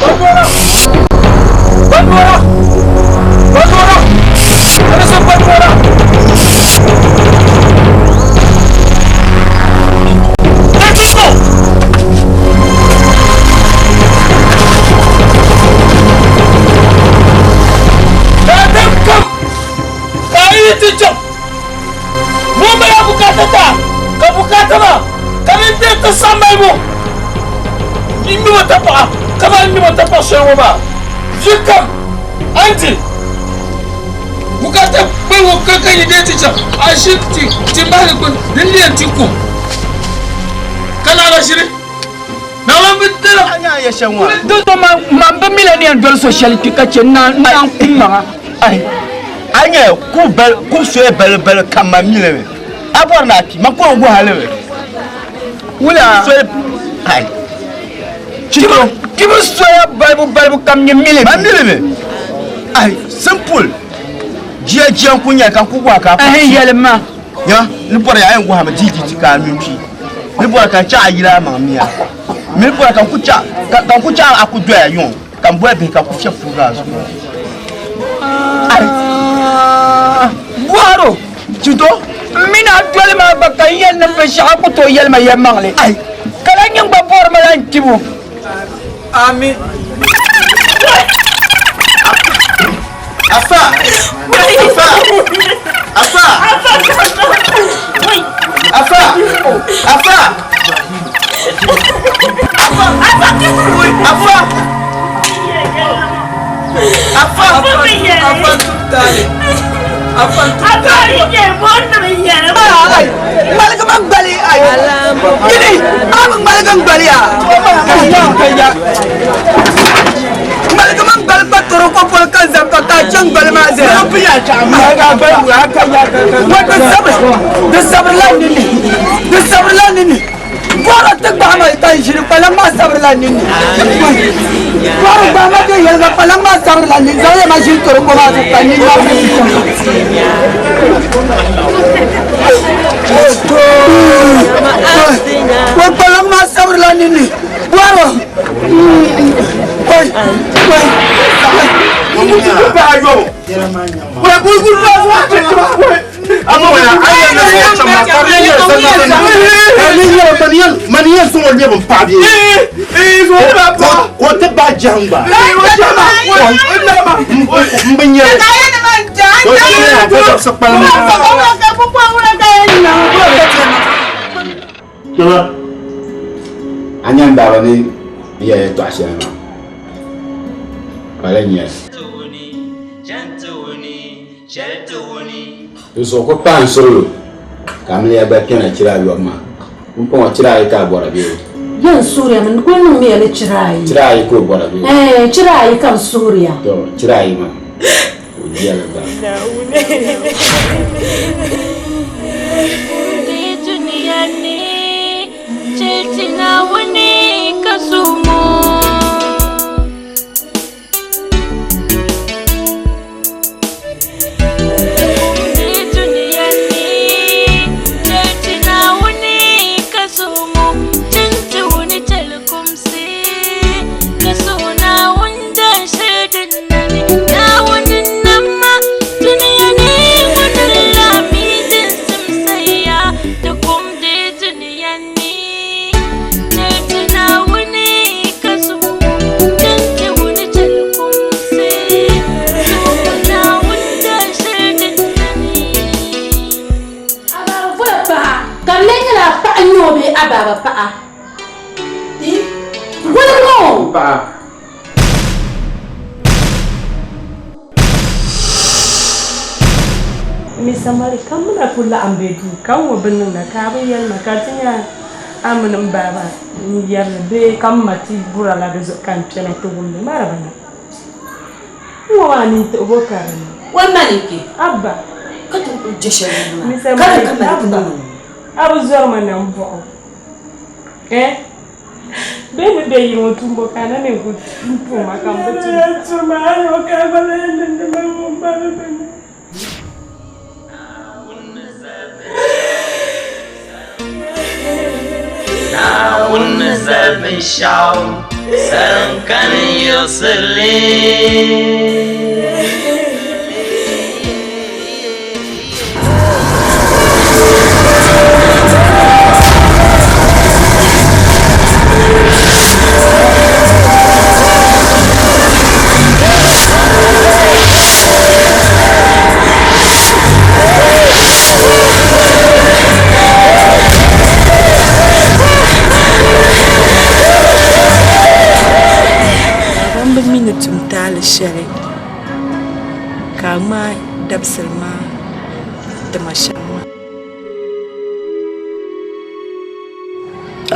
Bandora! Bandora! Bandora! Alisa Bandora! Let's go! Daadam kam ka a yi ti chaŋ ŋun mali a bukaata ta ka bukaata maa ka di deei ti saŋmalibu yi ŋmɛb o tapaɣa kaman n ŋmɛb o tapaɣ shɛli ŋɔ maa. Vi kam a ni di bukaata kpaligu ka ka yi deei ti chaŋ a ʒi ti ti mahili gbini din ni yɛn ti kum ka naɣila ʒiri naɣila bi dala. Dinzuɣu man bi mi la ni yɛn doli so shɛli kpi ka chɛ n naan kum maŋa. A nya ku soya balibali ka ma mi li mi. A bɔri ni a kpi, man ku guhi a li mi. Wula? Soya, ai. Chito. Kpibu soya balibu balibu kam nyɛ mi li mi. Ma mi li mi. Ai, simple. Jia jia n-ku nyɛli ka n ku guhi a ka a ku Ɛhɛn, kpi. yɛlim ma. Nya, ni bɔri a yɛn guhi a mi di di ti ka a mi kpi. Ni bɔri ka n chaɣ a yili a maŋ mia. Mi ni bɔri ka n ku chaɣ, ka n ku chaɣ a ku doya yuŋ. Ka n boli bihi ka ku fiɛbi puhiri a zuɣu. Bɔhiro, Chito, m mini a doli maa gba ka n yɛli ni binshɛɣu a ku tooi yɛli ma yɛlimaŋli. Ka lahi nyin gba bɔri ma la n kpibu. Ami. Afa! Afa! Afa! Afa! Afa! Afa! Afa! Afa tutali. Afa tutali. Ŋmaligi ma gbali ai. Nyini, a bi ŋmaligi n gbali ya. Ŋmaligi ma gbali kpa toro ko polo ka zab ka ka chɛ n gbali maa zaya. Ŋɔ di sabiri, di sabirila ninni, di sabirila ninni. Bɔra ti gbahi ma ka n ʒini kpalaŋ maa sabirila ninni. Bɔra gbahi ma viɛnyɛliŋga kpalaŋ maa sabirila ninni. Zaŋ ya ma ʒini toroko maa zuɣu ka nini maa Ŋɔ kpalaŋ maa sabirila ninni. Bɔra Kpɛma, a nya n baaba ni yɛli yɛtɔɣ shɛli maa, ka di nyɛ li. Di zuɣu ku pahi n suɣilo ka amiliya gba kpɛna chira ayɔbu maa. Pumpɔŋɔ chira ayi ka a bɔra bee? Ya n suhuriya mi, n kuli niŋmiya ni chira ayi. Chira ayi ka o bɔra bee? Ɛɛn, chira ayi ka n suhuriya. Tɔ, chira ayi maa, ka o jɛli gba. Ka di lee nyɛla a paɣa n-nyɛ o bee a baaba paɣa? Woligi ŋɔ! Mi samari ka m mini a ku laɣim be duu ka n ŋɔ bi niŋda ka a bi yɛli ma ka ti nya a mini m baaba n-yɛri li bee ka m ma ti bura la di zuɣu ka n kpɛna ti wum li maa di bi niŋ. N ŋɔ maa nini tiɣi bo ka di niŋ. O ma ni kpe. Abba. Ka ti kuli je shɛli ŋɔ maa. Mi Ka di samari, ka mali ti Abba. niŋ ŋɔ. A bi zɔri ma nambɔɣu. Eh? Bee ni be yili ŋɔ tumbo ka a na mi ku tum ma ka m bi tum. Naawuni ni zali binshɛɣu. Salinkani yiɣisirili. Ban bi mi ni tum taali shɛli ka a ŋmaai dabisili maa ti ma shɛm maa.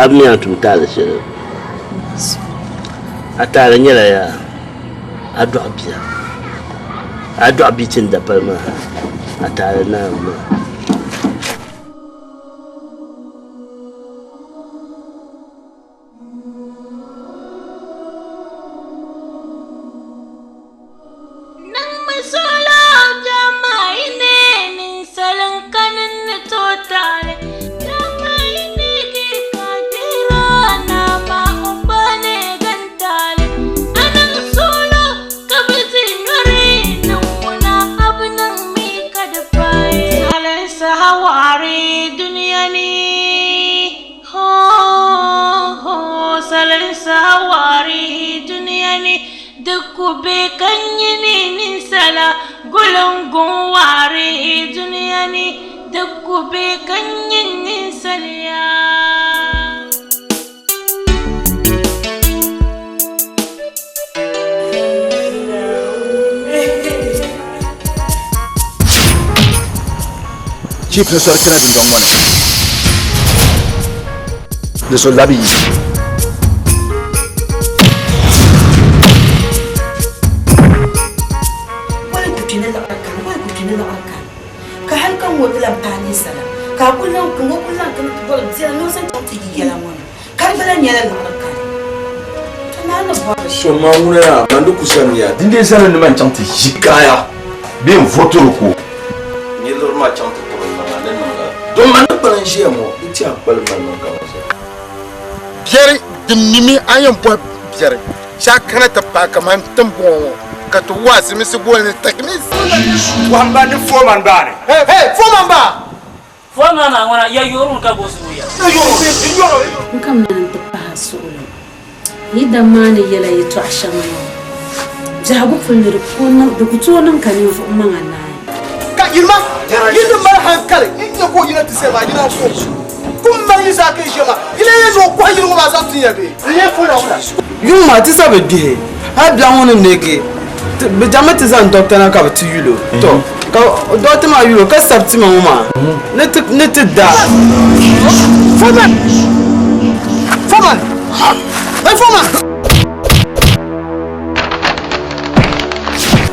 A bi mi a ni tum taali shɛli. A taali nyɛla yaa a dɔɣi bia. A dɔɣi bia ti ni dapali maa, a taali naai maa. Niŋmi suɣulo dama yi neei ninsal n-kani n-ni tooi taali. Dama yi neegi ka deer a naa maa o gba neegi n-taali. A niŋ suɣulo ka bɛ di nyɔri niŋ ŋuna a bi niŋ mi ka di paai. Salinsi waɣiri dunia ni. Hoo salinsi waɣiri dunia ni. Di ku be ka nyini ninsala guliŋguŋ waɣiri dunia ni. Di ku be ka nyini ninsaliya. Chief ni sɔri kpɛna dundɔŋ ŋɔ ni. Di so labi yi. Wali ku kpi ni liɣiri kani, wali ku kpi ni liɣiri kani. Ka hali ka ŋɔ ti lan paai ninsala, ka a kul lan ka ŋɔ kul lan kana ti bɔri biɛla ni o zaŋ chaŋ ti yi yɛla ŋɔ ni, ka di gba lan nyɛla liɣiri kani. To naa ni bɔri So maa ŋuna yaa, man di ku sani ya, dindee zani ni man chaŋ ti ʒi kaaya bee n-vɔtiri ko. N yi liɣiri maa chaŋ ti tuɣi n maŋa ni niŋ lala, don man ni kpalim ʒiya ŋɔ, di ti a kpalim mali niŋ kaman zali. Biɛri din mimi a yɛn bɔhi biɛri shee a kana ti paai kaman tiŋbɔŋɔ ŋɔ ka ti waai simisi gooni ni takmis. Bɔhimba ni foreman baa ni. Hey, foreman baa! Foreman maa ŋuna ya yoori ka bo zuɣu ya. N kamina ni n-ti pahi a suɣili yi dam maa ni yɛla yɛtɔɣ shɛŋa ŋɔ. Biɛhigu puli ni di ku tooi niŋ ka ninvuɣ maŋa naai. Ka yirima, yi ni mali hankali n-nya ka o yina ti sani maa, yina n-ku o. Kum mali yi zaa ka yi ʒiya maa, yi lee yɛn zaŋ o kɔhi yili ŋɔ maa zaŋ tin ya bee? Yuŋ maa ti sa bi gbihi, hali biɛɣu ŋɔ ni neegi bɛ chaŋmi ti zaŋ dɔkta na ka bɛ ti yul o. Tɔ! Ka dɔkta maa yul o ka sabi tima ŋɔ maa ni ti da. Foreman! Foreman! Hey, Foreman!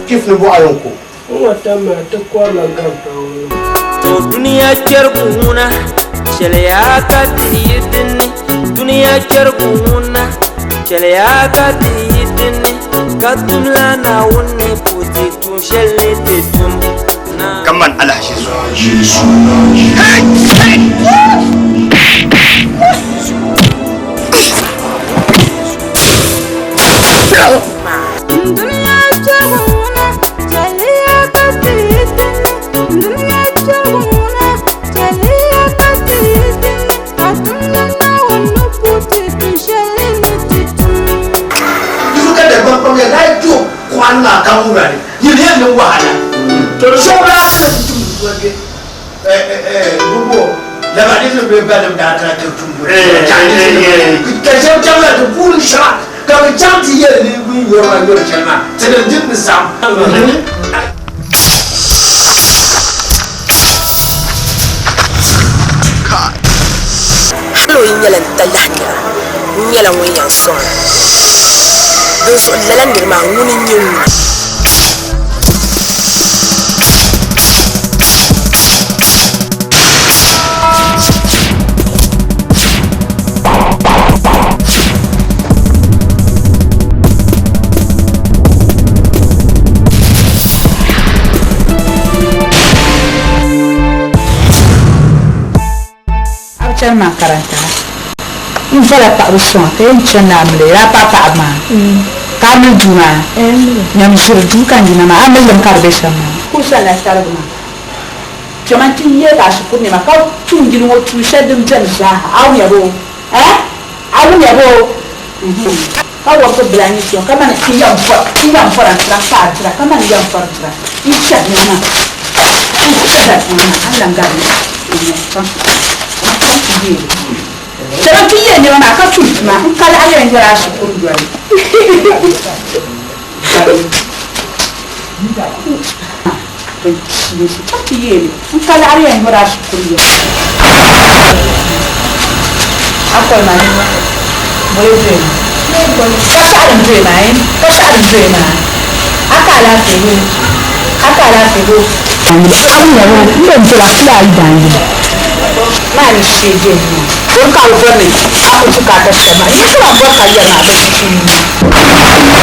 Chief ni bɔɣa yɛn ko. N ŋɔ tam maa ti kɔrila gabi o ni. To duniya kpɛrigu ŋuna, chɛliya ka tihi yi dinni. Duniya kpɛrigu ŋuna, chɛliya ka tihi yi dinni. Ka tumla Naawuni ni puhi ti tuun shɛli ni ti tum. Kaman alahichi zuɣu. Ka bɛ chaŋ ti yɛli ninvuɣ yɔriba yɔri shɛli maa, Tinim di ni saɣim. Hal o yi nyɛla n talahi nira, n nyɛla ŋun yɛn sɔŋ a. Dinzuɣu lala nir maa ŋuni n-nyɛ ŋuna? A bi chani makaranta? N vala paɣaba sɔŋ ka yɛn chani ni a mili a paɣa paɣaba maa ka a mili duu maa nyam ʒiri duu ka n yina maa a mili limi ka di be shɛm maa. Kuli salila tariga maa kpɛma nti yeeg a shikuru nɛma ka tum yili ŋɔ tuun shɛli din beni zaaha a wumya boo? Eh? A wumya boo? Nhim. Ka wɔbigi bila n yi sɔŋ ka mani n yɛn bɔra n-tira ka a dira ka mani yɛn bɔri dira n chɛri nɛma maa n chɛrila nɛma maa a ni lan gari n chaŋ ti yeei Chɛma ti yeei nɛma maa ka tum tuma n ka laɣi yɛn yɔri a shikuru yoli. Chaŋ ti yeei li n ka laɣiri yɛn yɔri a shikuru yoli. A koli maa nini boli doya maa ka shɛɣu din doya maa ka shɛɣu din doya maa a ka alaafee bee a ka alaafee bee. A mi yɛri o n bɛn dola kula a yi daan yili maa ni shee bɛ ni maa o ni ka bi bɔri ni a ku bukaata shɛm maa yi shɛba bɔri ka yɛri maa bɛ sunsuuni.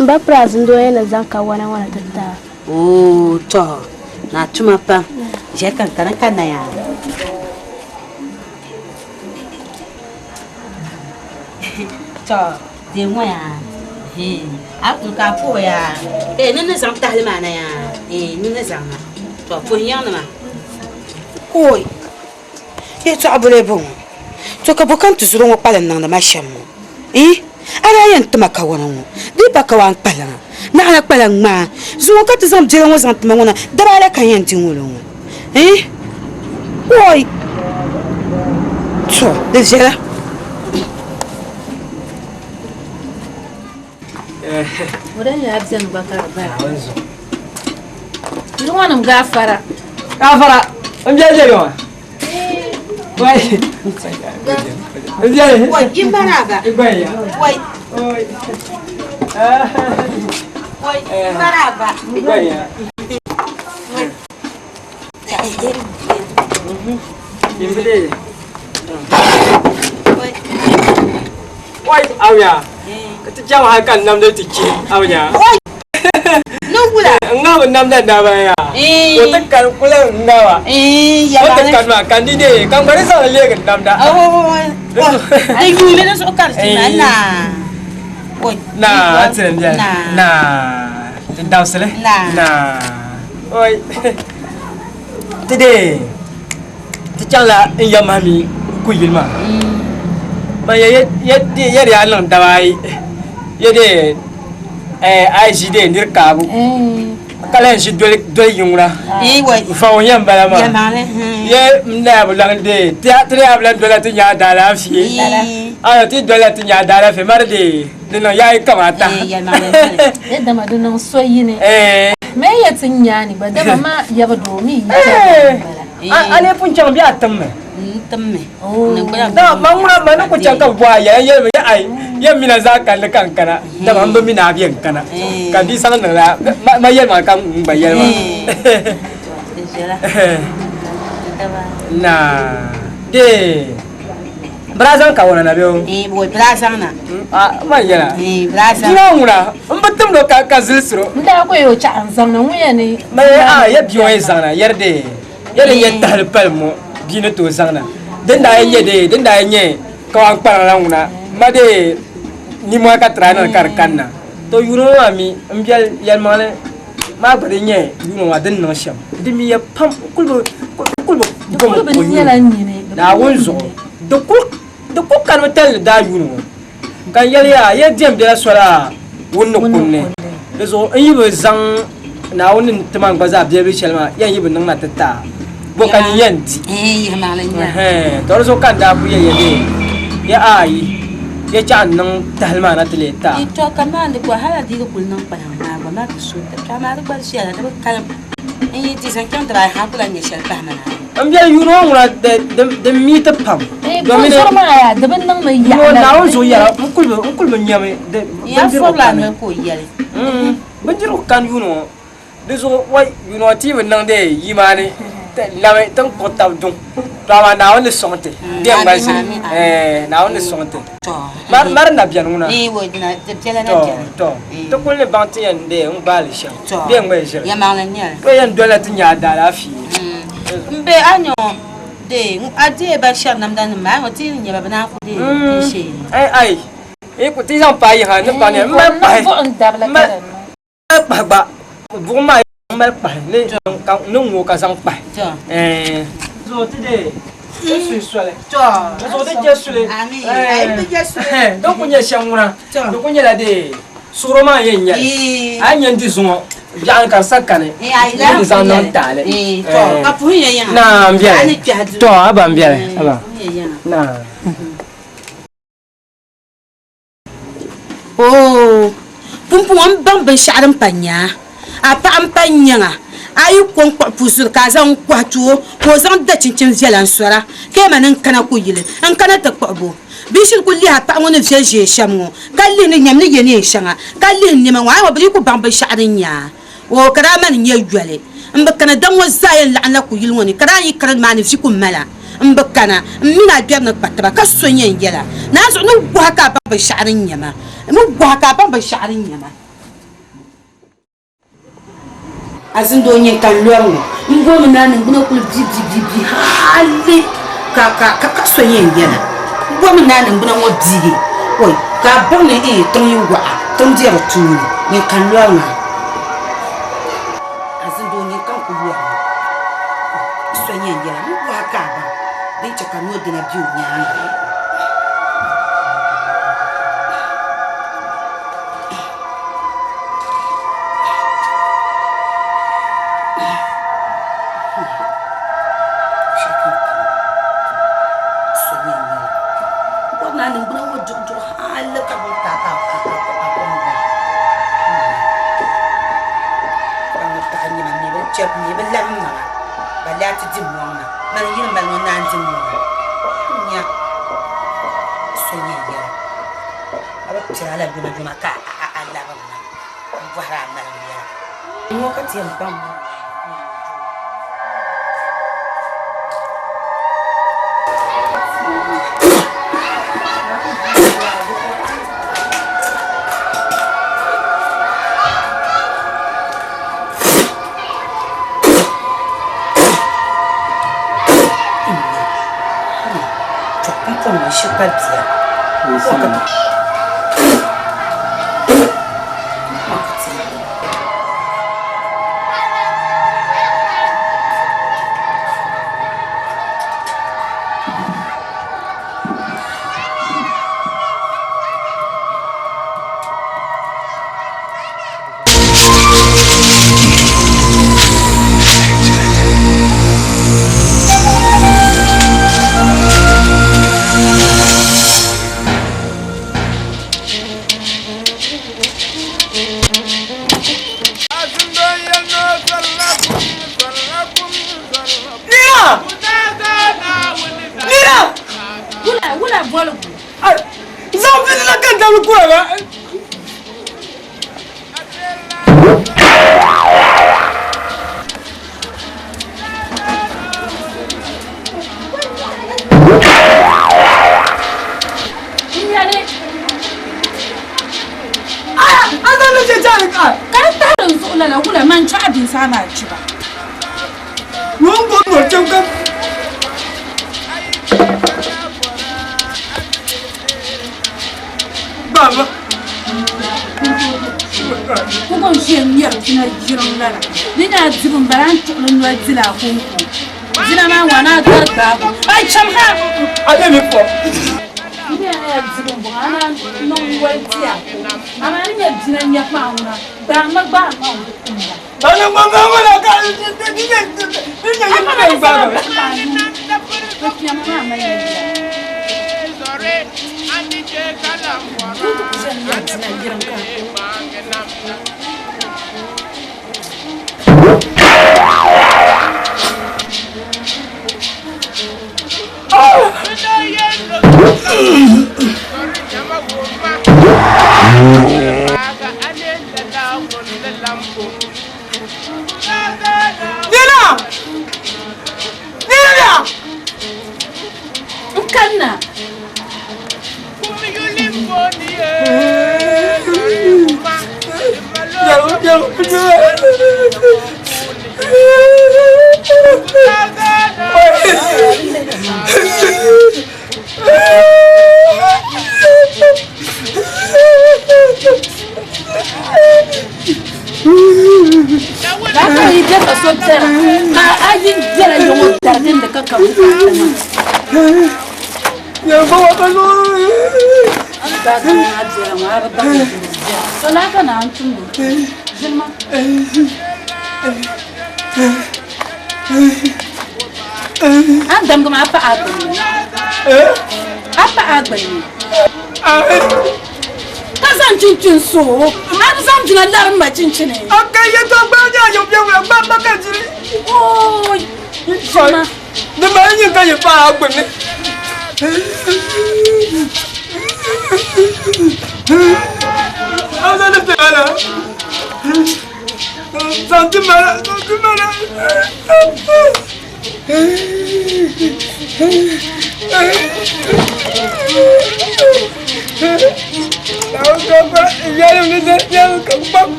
M ba Price n-doo yɛn ni zaŋ kawana ŋɔ na ti ti a. Oo, tɔ! Ni a tuma pam. Ʒe ka n kana ka naya. Tɔ! Deei ŋɔ yaa. A kuli ka a puhi o yaa. Ee, ni ni zaŋ tahili maa na yaa. Ee, ni ni zaŋ na. Tɔ! Puhi nyaŋ ni maa. Kooi! Yɛltɔɣa boli bɔŋɔ, To ka bo ka n tizɔro ŋɔ kpalim niŋdi ma shɛm ŋɔ? Ii, a daa yɛn ti ma kawana ŋɔ, di yi pa kawaan kpaliŋa, naɣila kpalaŋ ŋmaa. Zuŋɔ ka ti zaŋ biɛla ŋɔ zaŋ ti ma ŋɔ na, daba ala ka n yɛn di ŋɔ lo ŋɔ? Ii, Oi! To, di viɛla. O dan yaa beni gba ka di bala. Yili ŋɔ nim gaafara. Gaafara, n biɛli jɛli ŋɔ. Wai. Wai, yi maraba. Wai. Wai, maraba. Wai, awya. Ka ti chaŋ hali ka n namdi ti chi awya. Wai. Ni wula. N ŋabi namda daba ya. O ti kani kula n ŋaba. O ti kani maa ka n di dee ka n gba di zaŋ leegi n namda. Di yuumi di zuɣu ka di ti maa naa. Na a tiri n biɛni. Na ti dabisili. Na. Oi. Ti dee ti chaŋla n ya mahami kuyili maa. Ban ya ya di yaa niŋ daba ayi. Ya dee a yi ʒi dee niri kaabu ka lahi ʒi doli yiŋa fa o yɛn bala maa ye n daa bi lahi dee ti daa bi lahi dola ti nya daalaafee ayo ti dola ti nya daalaafee mari dee di niŋ yayi kamata dama di niŋ so yini mɛ ya ti nyaani gba dama ma yabi doo mi yi a lee pun chaŋ bɛ a timmi timmi na ma ŋuna ma ni ku chaŋ ka bɔhi a yɛla yɛlimi ya ai yɛn mina zaa kanli ka n kana dama n bi mi ni a bɛ n kana ka bia saŋ niŋla ma yɛli ma ka n gba yɛli ma na dee bɛ daa zaŋ kawana na bɛ o bɛ daa zaŋ na ma yɛla bia ŋuna n bi timdi o ka zilisiri o n daa ko yo chaɣa n zaŋ na ŋun yɛn ni ma a ya bia ŋɔ yɛn zaŋ na yɛri dee Ya din nyɛ tahili pali ŋɔ bia ni tooi zaŋ na. Din daa yɛn nyɛ dee, din daa yɛn nyɛ kawan kpariŋ la ŋuna ma dee nimmohi ka try niŋdi ka di kanna. To yuuni ŋɔ maa mi m biɛli yɛlimaŋli maa gba di nyɛ yuuni ŋɔ maa di ni niŋ shɛm. Di miya pam n kuli bi n kuli bi bom o yuuni Naawuni zuɣu di kuli di kuli kanimi talli daa yuuni ŋɔ ka n yɛli ya ya diɛm bela soli a wun ni kunni di zuɣu n yi bi zaŋ Naawuni ni ti ma n gba zaa biɛli shɛli maa yɛn yi bi niŋ na ti ta bo ka nyin yɛn di to di zuɣu ka n daa ku yɛn ya dee ya ayi ya chaɣ n niŋ tahali maa na ti lee ta. To ka maa ni gba hali di kuli niŋ kpalaŋ maa gba maa ti so to amaa di gba viɛla di bi kalim n yi di zaŋ chaŋ dibaayi ha ku lahi nyɛ shɛli pahi ma na. N biɛli yuuni ŋɔ ŋuna di mi ti pam. Domin zuɣu maa yaa di bi niŋmi yaɣa la. Naawuni zuɣu yɛla n kuli bi nyami bindirigu kani yuuni ŋɔ di zuɣu wai yuuni ŋɔ ti yi bi niŋdi yimaani lami ti ni kpuɣi tabi duŋ to amaa Naawuni ni sɔŋ ti di yɛn gba ʒini Naawuni ni sɔŋ ti mari na bɛni ŋuna to ti kuli ni baŋ ti yɛn dee n gbaali shɛm di yɛn gba ʒiri to yɛn dolila ti nya daalaafee. M be a nya ŋɔ dee a deei ba shɛri namda nim maa ŋɔ ti ni nya ba bɛ naan ku deei pinshee ni. Ai ai yi ku ti zaŋ paai yiha ni pa ni m mali kpahi m mali kpahi gba buɣim maa m mali kpahi ni ka ni ŋoo ka zaŋ kpahi ɛɛn. Zuɣu ti deei ti suhi soli di zuɣu ti je suli ɛɛn din ku nyɛ shɛm ŋuna di ku nyɛla dee Suɣuro maa yɛn nyɛli a yi nya n-di zuŋɔ biɛɣuni ka di sa kani n ni zaŋ niŋ taali. Naa m-beni. Tɔ a ba m-beni. A ba. Naa. Oo, pumpɔŋɔ m baŋ binshɛɣu din pa nyaa. A paɣa m-pa nyaŋa. A yi ko n-kpuɣi puzuri ka a zaŋ n-kɔhi ti o ka o zaŋ da chinchin viɛla n-sɔra, ka yɛli ma ni n kana kuyili n kana ti kpuɣi bo. Bia shiri ku lihi a paɣa ŋɔ ni viɛli ʒee shɛm ŋɔ, ka lihi ni nyam ni ye neen shɛŋa, ka lihi nɛma ŋɔ, a yi ŋɔ bɛ dii ku baŋ binshɛɣu din nyɛ a. Oo, ka daa mani nyɛ yoli. M bi kana, daŋ ŋɔ zaa yɛn laɣimla kuyili ŋɔ ni, ka daa yi kana nimaani vi ku mala. M bi kana, m mini a gbɛri ni kpa taba, ka so yɛn yɛla. Naanzuɣu ni gɔhi ka a baŋ binshɛɣu din nyɛ ma. Ni gɔhi ka a baŋ binshɛɣu din nyɛ ma. Azindoo nyin ka n lɔri ŋɔ, m bomi ni a niŋgbuna kuli bi bi bi bi hali ka ka ka ka so yɛn yɛla. M bomi ni a niŋgbuna ŋɔ biigi oi ka a baŋ ni ee tiŋ yi waɣa tiŋ be di tooni nyin ka n lɔri ŋɔ. Azindoo nyin ka n kuli lɔri ŋɔ, so yɛn yɛla m bɔhi ka a baŋ din chɛ ka noo dina be o nyaaŋa. tira la yuma yuma ka a labim na m-bɔhiri a maliŋ yɛla. Ŋɔ ka ti yɛn baŋ ŋɔ.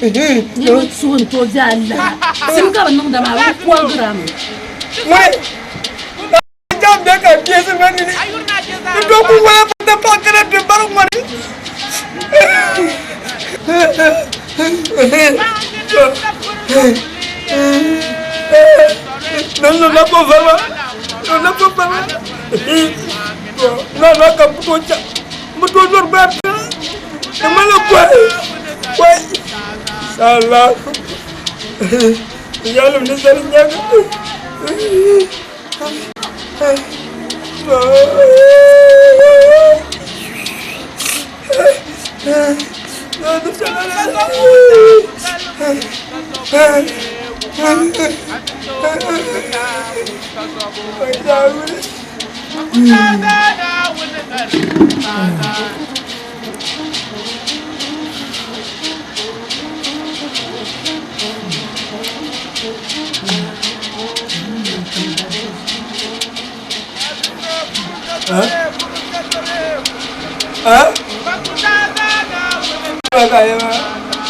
Niriba suhu n-tooi be a lala. Sim ka bɛ niŋda maa, bɛ bi kɔrigira mi. Jam bɛ ka biɛsi ma nini. Di do ku waya pata paɣa kana ti bari ŋɔni. Nan na ko farma. Na ko farma. Na na ka buto cha. Buto zor ba. Di mala ko. Ko. Sala. Yalim ni sali nyaga.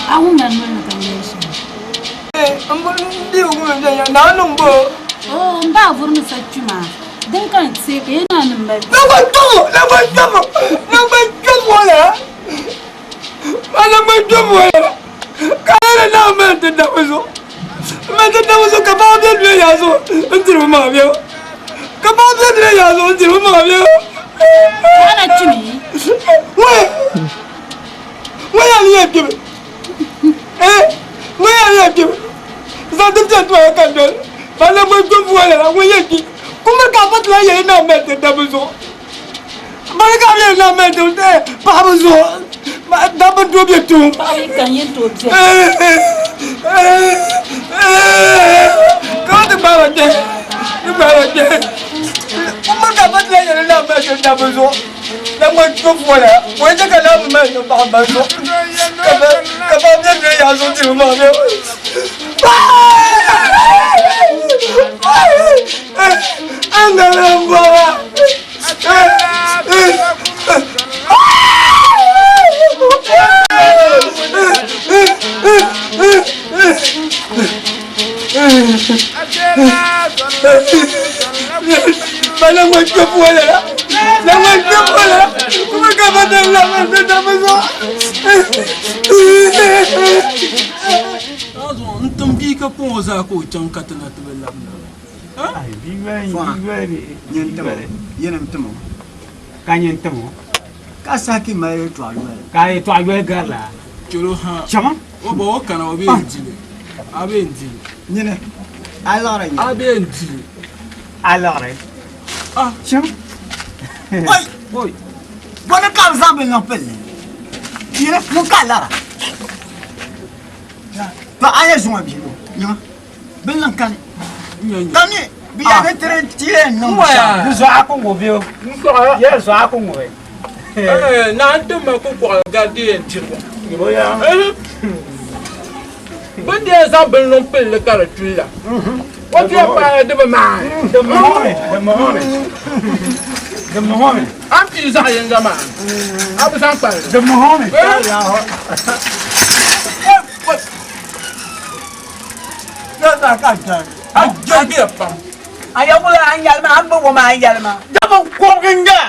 A wumla noli ni ka n yɛli shɛm? Oo, m ba vuri ni sa kpi maa, din ka n teei ka yi naa ni mali. Paɣa kpimi? Paɣa yi ka n yɛn tooi biɛli. N tim bia ka kpaŋ o zaa ka o chaŋ ka ti na ti bi labina. Ka nyini tim o. Ka sahi mali yɛltɔɣa yoli. Ka yɛltɔɣa yoli gari la. Chɛlo ha. Chama. O ba o kana o bee n dili. A bee n dili. Nyini. A liɣiri nyini. A bee n dili. A liɣiri. Ah. Chama. Oi. Oi. Bɔni ka bi zaŋ bi niŋ pilli. Nyini ŋun ka lara. To a yɛ zuŋɔ bia nyini. Bi niŋ kani. Kani bi yɛ ni tiri ti yɛn niŋ shɛm. Di zuɣu a ku ŋubi o. Yɛ zuɣu a ku ŋubi. Naa n tim ma kukɔɣili gari di yɛn diriba. Bɛ ni yɛn zaŋ bini niŋ pilli ka di tuli la, o ti yɛn paai di bi maai. Di mahɔmi, di mahɔmi, di mahɔmi. A ni pii zaɣ yinga maa, a bi zaŋ kpalli. Di mahɔmi. A yɛli a yɛli ma, a ni bi wum a yɛli ma. Dama kɔbigi n-nyɛ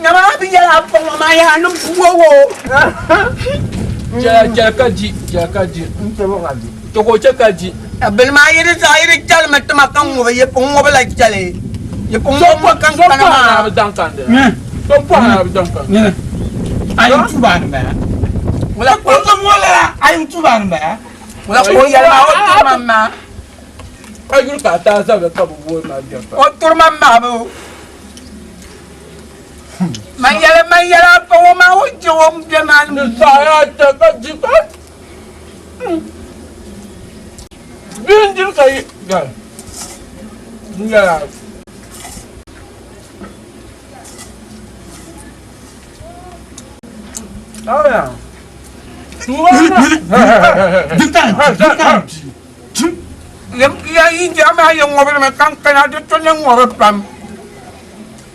Nyama a bi yɛli a paɣa maa yaa ni buo wo. Chɛli ka di, chɛli ka di. To ka o chɛ ka di. Bini maa yi di zaɣ yi di chɛlimi tima ka ŋubi yi pun ŋubi la chɛli. Yi pun ŋubi ka n kana maa. So pɔhim na bi daŋ kandi. So pɔhim na bi daŋ kandi. A yi tuba ni bala. Wula ko a yi tuba ni bala. Wula ko yɛli maa o turi ma maa. A yuli ka a taa zabili ka bi booi ma biɛri O turi ma mabu. Man yɛli man yɛli a paɣa maa o je o bɛ maa ni. Di saɣaya chɛ ka di ka. Bia n diri ka yi gari. N yɛla. Aya. Ya yi diɛɣu maa yɛn ŋɔbirimi ka n kana di to ni ŋɔbi pam.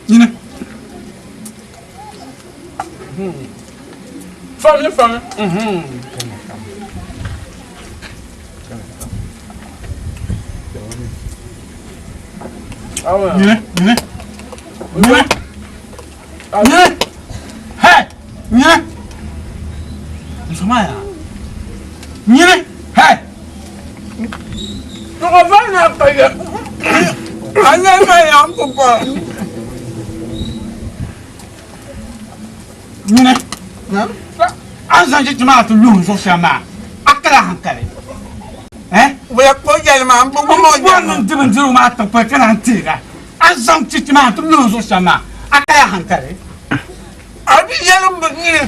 Nyini. Fami fami. Nyini, nyini. Nyini. Nyini. Hey! Nyini. Nsoma ya. Nyini. Hey! Tɔgɔ fa na ka yɛ. A nyɛ ma ya n ku kɔrɔ. Nyini. A ni zaŋ chichi maa ti luhi n zuɣu shɛm maa, a kala hankali. Eh? Wula ka o yɛli maa, n bi wum o N bɔri ni n di bindirigu maa tiŋ pɔi ka naan teega. A ni zaŋ chichi maa ti luhi n zuɣu shɛm maa, a kala hankali. A bi yɛli m bi nyini.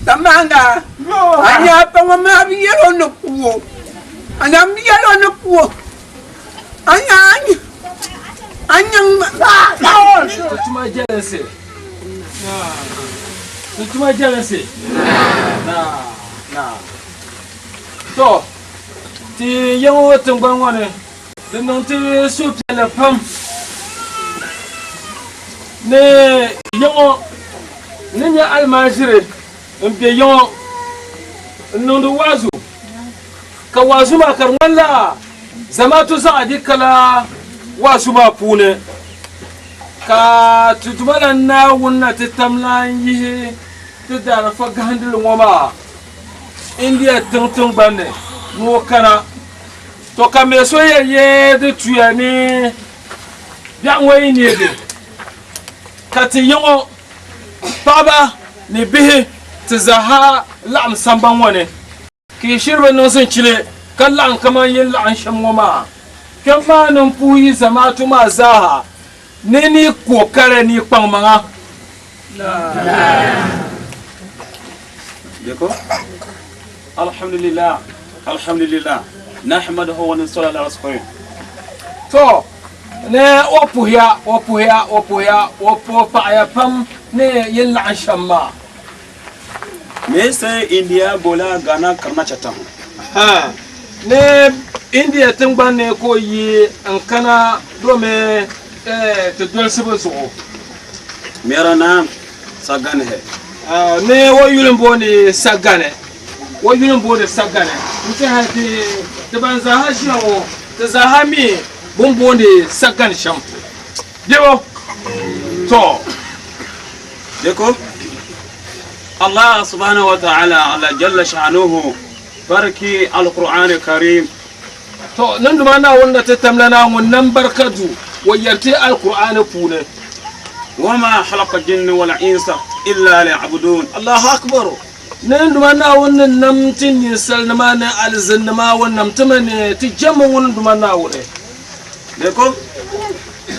Samanga, a nya paŋa maa bi yɛl o ni ku o, a na bi yɛl o ni ku o. Tuma jɛlinsi. Tuma jɛlinsi. Na na. To ti ya ŋɔ tiŋgbani ŋɔ ni di niŋ ti suhupiɛlli pam ni ya ŋɔ ni nyɛ alimaʒiri m-be ya ŋɔ n-niŋdi waazu ka waazu maa ka di ŋmanila Zamaatu zaɣa di kala waazu maa puuni, ka ti Duuma la Naawuni na ti tam lan yihi ti daalifa gahindili ŋɔ maa India tiŋ tiŋgbani ni ni o kana. To ka me so yɛn ye di tuya ni biɛɣu ŋɔ yi neegi ka ti yi ŋɔ paɣiba ni bihi ti zaaha laɣim sambani ŋɔ ni. Ka yi shiri bi niŋ zinchili ka laɣim kaman yi ni laɣim shɛm ŋɔ maa, kpɛm maa ni m-puhi yi zamaatu maa zaaha ni ni yi kookali ni yi kpaŋmaŋa. Alhamdulillah, alhamdulillah, nahmaduhu wa nusalli ala rasulih. To, ni o puhiya, o puhiya, o puhiya, o paɣiya pam ni yi ni laɣim shɛm maa. Me se India bola Ghana karna chahta hu. Ha, ni India tiŋgbani ni ka o yi n-kana domi ti dolisi bɛ zuɣu. Mera naam Sagani hai. Ni o yuli m-booni Sagani. O yuli m-booni Sagani. N-ti hali ti ban zaaha ʒiya ŋɔ, ti zaaha mi bɛ ni booni Sagani shɛm. Bebo? To. Deko Allah subhanahu wa ta'ala ala jalla sha'anuhu barki al-Qur'an karim. To niŋ duma Naawuni na ti tamla na ŋun nam barika du o yɛriti al-Qur'an puuni. Wama khalaqa jinni wal insa illa liya'budun. Allahu akbar. Niŋ duma Naawuni ni nam ti ninsalinima ni alizinnima o nam ti mi ni ti jɛmmi ŋun duma Naawuni. Deko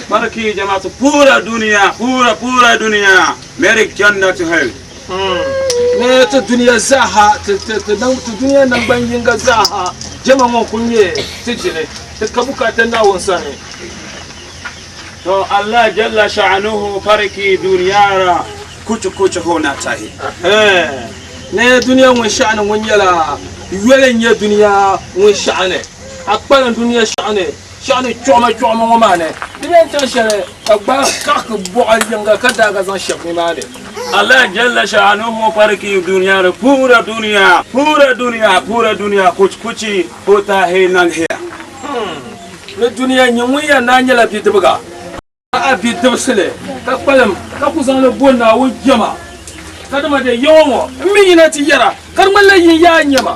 barki jamaat pura dunia pura pura dunia meri jannat hai. Ni ti dunia zaaha ti dunia nangban yinga zaaha jɛma ŋɔ n-kuli nyɛ ti dini ti ka bukaata Naawuni sani. To Allah jalla sha'anuhu farki duniyara kuch kuch hona chahiye. Ni dunia ŋun sha'ani ŋun nyɛla yoli n-nyɛ dunia ŋun sha'ani. A kpalim dunia shɛɣu ni, shɛɣu ni chuɣima chuɣima ŋɔ maa ni, di bɛn chaŋ shɛli ka gbaai kaɣiki bɔɣa yiŋga ka daaga zaŋ shɛbi nimaani. Allah jalla sha'anuhu farki duniya ni pura duniya, pura duniya, pura duniya kuch kuchi hota hai nang hiya. Ni dunia nyin ŋun yɛn naa nyɛla bidibiga. A bidibisili ka kpalim ka ku zaŋ li bo Naawuni jɛma, ka dama dee yaŋɔ ŋɔ m mi yina ti yɛra ka di ŋmanila yin yaa n-nyɛ ma,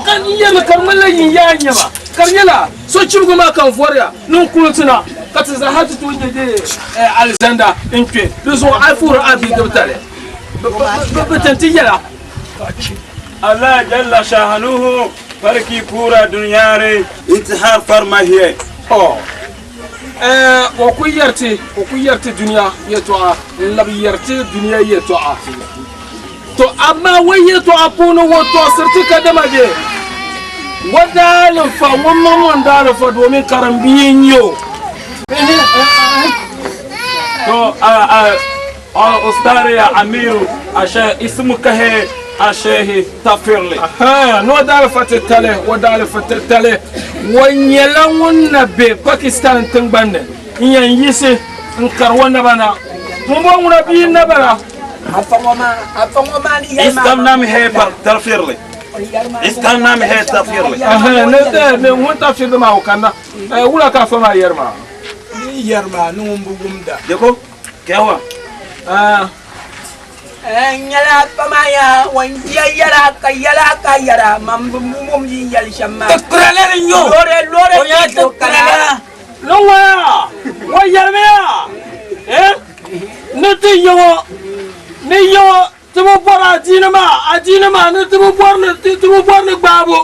ka n yɛli ka di ŋmanila yin yaa n-nyɛ ma, ka di nyɛla sochibigi maa ka n vɔriya ni n kuli ti na ka ti zaa ti tooi nya dee alizanda n-kpe di zuɣu a puhiri a bidibitali bɛ tin ti yɛla. Allah jalla shahanuhu farki pura dunyari intihar farmahiye. Oh. O ku yɛriti, o ku yɛriti dunia yɛtɔɣa n-labi yɛriti dunia yɛtɔɣa. To amaa o yɛtɔɣa puuni o tɔɣisiri ti kadama bɛ o daalifa ŋun maŋmaŋ daalifa domin karimbia n-nyɛ o. तो Ustariya Amiru Ashe ismuka he Ashehi Tafirli. Ni o daalifa titali, o daalifa titali, o nyɛla ŋun na be Pakistan tiŋgbani ni n-yɛn yiɣisi n-kari o naba na. Ŋumbɔŋɔ ŋuna bia n-na bala. Iska naam he Tafirli. Iska naam he Tafirli. Ni ŋun Tafirli maa o kanna. Wula ka afa maa yɛri maa? Ni yɛri maa ni ŋun bi wumda. Deko, kya hua? N nyɛla afa maa yaa, o ya yɛra ka yɛla ka yɛra, man bi wum yin yɛli shɛm maa. Ti kurili ni nyo. Loori loori O nyɛla ti zo ti kana. kurili. Ni ŋɔya, o yɛlimiya, eh, ni ti yiŋɔ, ni yiŋɔ Ti bi bɔri adiini maa, adiini maa ni ti bi bɔri ni, ti bi bɔri ni gbaabu.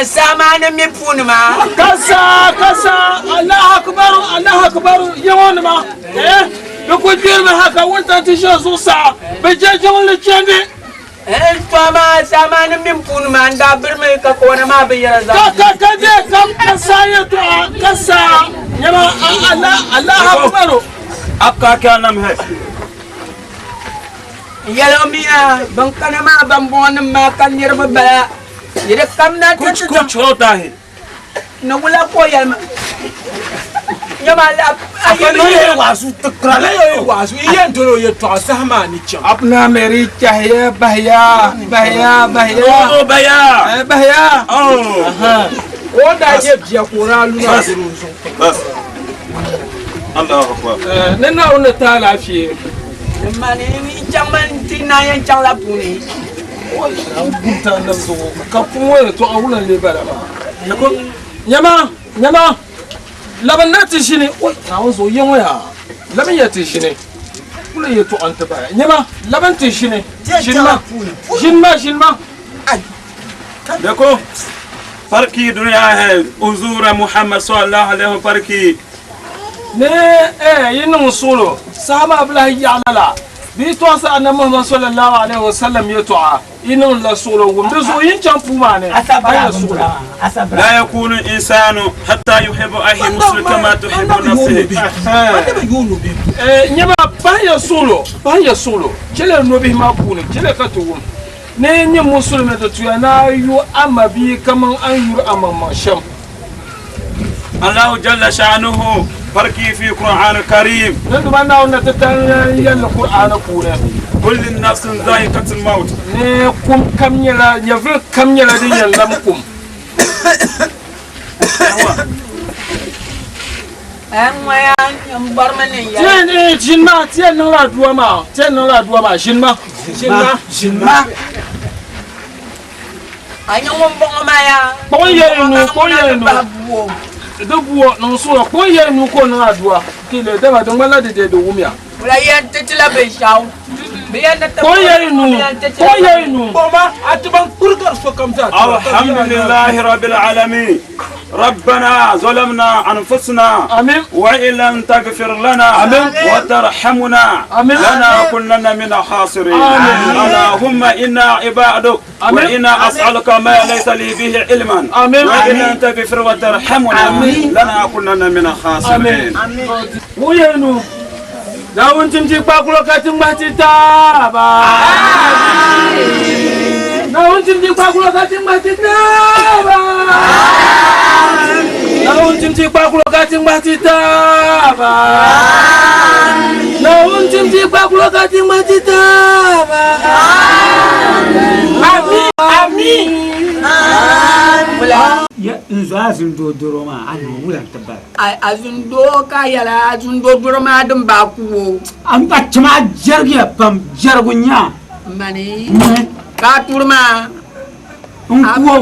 Saa maa ni mi puuni maa. Ka saa, ka saa, Allahu Akbaru, Allahu Akbaru, yiŋɔ nima, eh, di ku gbirimi ha ka wuntaŋ ti ʒe zuɣusaa, bɛ je jiŋli chandi. N tɔ maa, saa maa ni mi puuni maa, n daa birimi ka kawana maa binyɛra zaa. Ka, ka, ka je, ka, ka saa yɛtɔɣa, ka saa, nyama, Allah, Allahu Akbaru. Apka kya nam hai? N yɛli o mi yaa, bɛn kana maa bɛmbɔŋɔnim maa ka niriba bala, yi di kamina ti ti Kuch kuch hota hai. Ni wula ka o yɛli ma, Nyama a yi bi yɛli waazu ti kura la yɛ waazu i yɛn doli o yɛtɔɣa saha maa ni chaŋ. Apna meri chahiye bahiya bahiya bahiya. O bahiya. Eh, bahiya. Oh. O daa nyɛ bia ka o daa luna doli o zuɣu. Bas. Allahu Akbar. Eh, ni Naawuni ni ti alaafee. Mani n chaŋ man ti na yɛn chaŋla puuni. Ka pun ŋɔ yɛltɔɣa wula n-lee bala maa? Nyama, nyama, labin na ti ʒini. Oi, Naawuni zuɣu ya ŋɔ yaa, labin ya ti ʒini. Wula yɛltɔɣa n-ti bala? Nyama, labin ti ʒini. Ʒini ma, ʒini ma, ʒini ma. Dekho, farki duniya hai, huzura Muhammad sallallahu alaihi wa farki. Ni eh, yi niŋ suɣulo, saha maa bi lahi yaɣi lala. Bɛ yi tɔɣisi Annabi Muhammad sallallahu alaihi wa sallam yɛltɔɣa, yi niŋ la suɣulo wum. Di zuɣu yi ni chaŋ puu maa ni, ka nya suɣulo. La yakunu insanu hatta yuhibbu ahi muslim kama tuhibbu nafsihi. Eh, nyama pahiya suɣulo, pahiya suɣulo. Chɛliya nobihi maa puuni, chɛliya ka ti wum. Ni nyɛ musulimi di tuya ni a yu a mabia kaman a ni yuri amaŋmaŋ shɛm. Allahu jalla sha'nuhu farki fi Qur'an karim. Ni Duuma Naawuni ni ti tali yɛlli Qur'aani puuni. Kulli nafsin za'iqatul maut. Ni kum kam nyɛla, nyɛvili kam nyɛla din yɛn lam kum. Ʒini maa ti yɛn niŋla aduwa maa ti yɛn niŋla aduwa maa ʒini ma ʒini ma ʒini ma kpuɣi yɛli nuu kpuɣi yɛli nuu di buo niŋ suura kpuɣi yɛli nuu ka o niŋ aduwa kile dama di ŋmanila di dee di wumya Wula yɛn ti ti la binshɛɣu. Bɛ yɛn ti ti Kpuɣi yɛli nuu kpuɣi yɛli nuu Kpuɣima a ti ban kurigiri sokam zaa. Alhamdulillahi rabbil alamin. ربنا ظلمنا أنفسنا آمين وإن لم تغفر لنا آمين وترحمنا آمين لنكونن من الخاسرين آمين اللهم إنا عبادك آمين وإنا أسألك ما ليس لي به علما آمين وإن لم تغفر وترحمنا آمين لنكونن من الخاسرين آمين Wuyenu Naawuni tim ti kpakulo ka ti ŋmahi ti taaba. Naawuni tim ti kpakulo ka ti ŋmahi ti taaba. Naawuni tim ti kpakulo ka ti ŋmahi ti taaba. Naawuni tim ti kpakulo ka ti ŋmahi ti taaba. Amin. Amin. Ya n zo a zindoo doro maa a niŋ wula n-ti bala. A zundoo ka a yɛla a zundoo doro maa din baa ku o. A gba tim a jɛrigiya pam jɛrigu nya. Mani ka a turi maa. N ku o.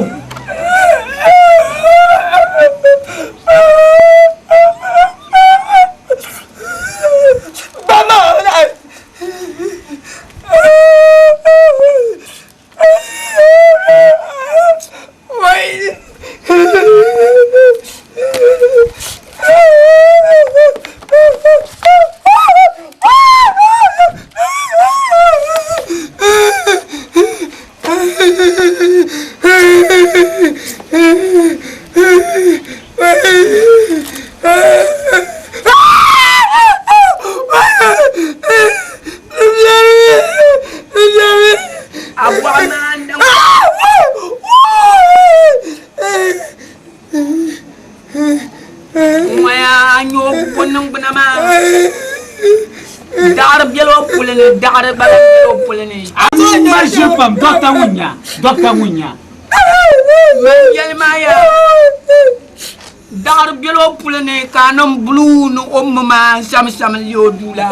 Ba maa. bela o puli ni, daɣiri gba lahi bela o puli ni. A ma ʒi pam, dɔkta ŋun nya, dɔkta ŋun nya. Man yɛli maa ya, daɣiri bela o puli ni ka a niŋ buluu ni o mi maa shɛm shɛm n-leei o duu la.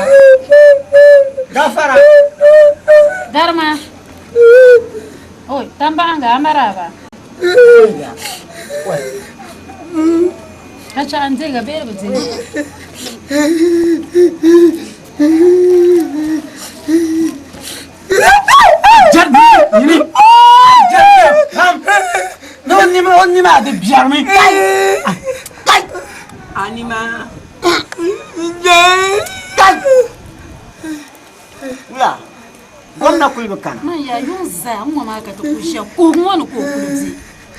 Gafara. Darima. Oi, tambaɣiŋga, a maraba. Ka chaɣ n deega bee di bi deegi? Jɛri jɛri pam ni o nima o nima di biɛrimi. Anima. Wula. Gomna kuli bi kana. Man ya yuŋ zaa n-ŋɔ maa ka ti kuli ʒiya kuhigu ŋɔ ni ka o kuli di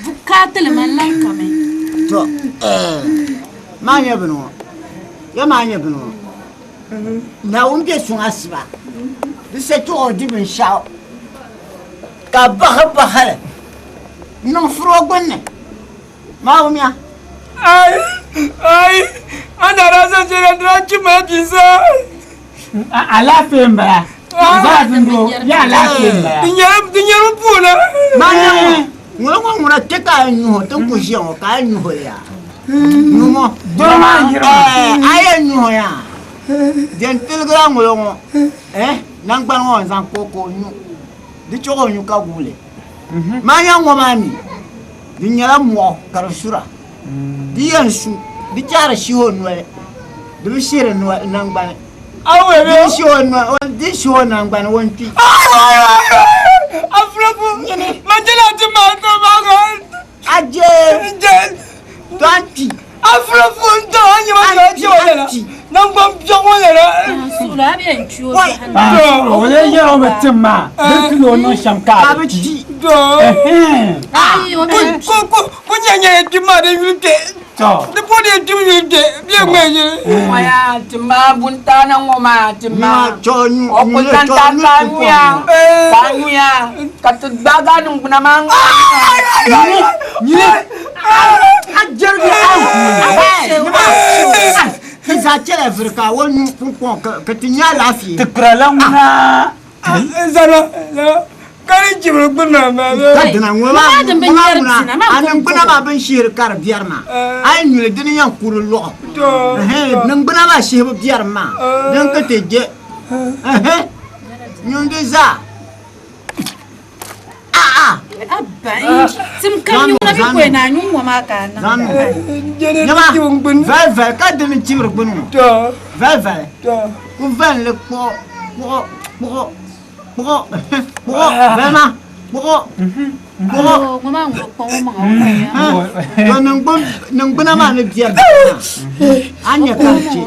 bukaatili man lan kami. To maa nyɛ bini ŋɔ ya maa nyɛ bini ŋɔ Naawuni be suŋ asiba di sa ti o di binshɛɣu ka bahi bahili n-niŋ furi o gbunni maa wumiya. Ai ai a na daa zaŋ shɛli na di daa chimla bia zaa. Alaafee n-bala. Zaadindoo, ya alaafee n-bala. Di nyɛla puuni. Maa nyɛ ŋɔ, ŋuni ŋɔ ŋuna ti ka a nyuhi ti ku ʒiya ŋɔ ka a nyuhi li yaa. Nyumo. Doo maa n-yiri maa. A yɛn nyuhi yaa. Din tiligira ŋolo ŋɔ, nangbani ŋɔ n-zaŋ ka o ka o nyu. Di chɛ ka o nyu ka guui li. Maa nyɛ ŋɔ maa mi, di nyɛla mɔɣu ka di sura. Di yɛn su, di chaari shihi o noli, di bi shihiri nangbani. Di shihi o nangbani, o ni kpi. A je to a ni kpi. O lee yɛri o mi tim maa, di ni ti ni o niŋ shɛm ka a bi kpi. Ŋɔya ti ma buntaana ŋɔ maa ti ma o kuli lan taai ka a nyuya ka a nyuya ka ti gbaagi a niŋgbuna maa Ti zaa chɛla vuri ka o nyu pumpɔŋ ka ti nya alaafee. Ti kpirila ŋuna. Ka dina ŋɔ maa ŋuna a niŋgbuna maa bin shihiri ka di biɛri maa a yi nyuli dini yɛn kuri lɔɣu niŋgbuna maa shihibu biɛri maa din ka ti je nyuli di zaa Vali vali ka dini chibiri gbuni ŋɔ vali vali ku vali li kpuɣi kpuɣi kpuɣi kpuɣi kpuɣi vali maa kpuɣi kpuɣi to niŋgbuna maa ni biɛri a nyɛ ka di chɛ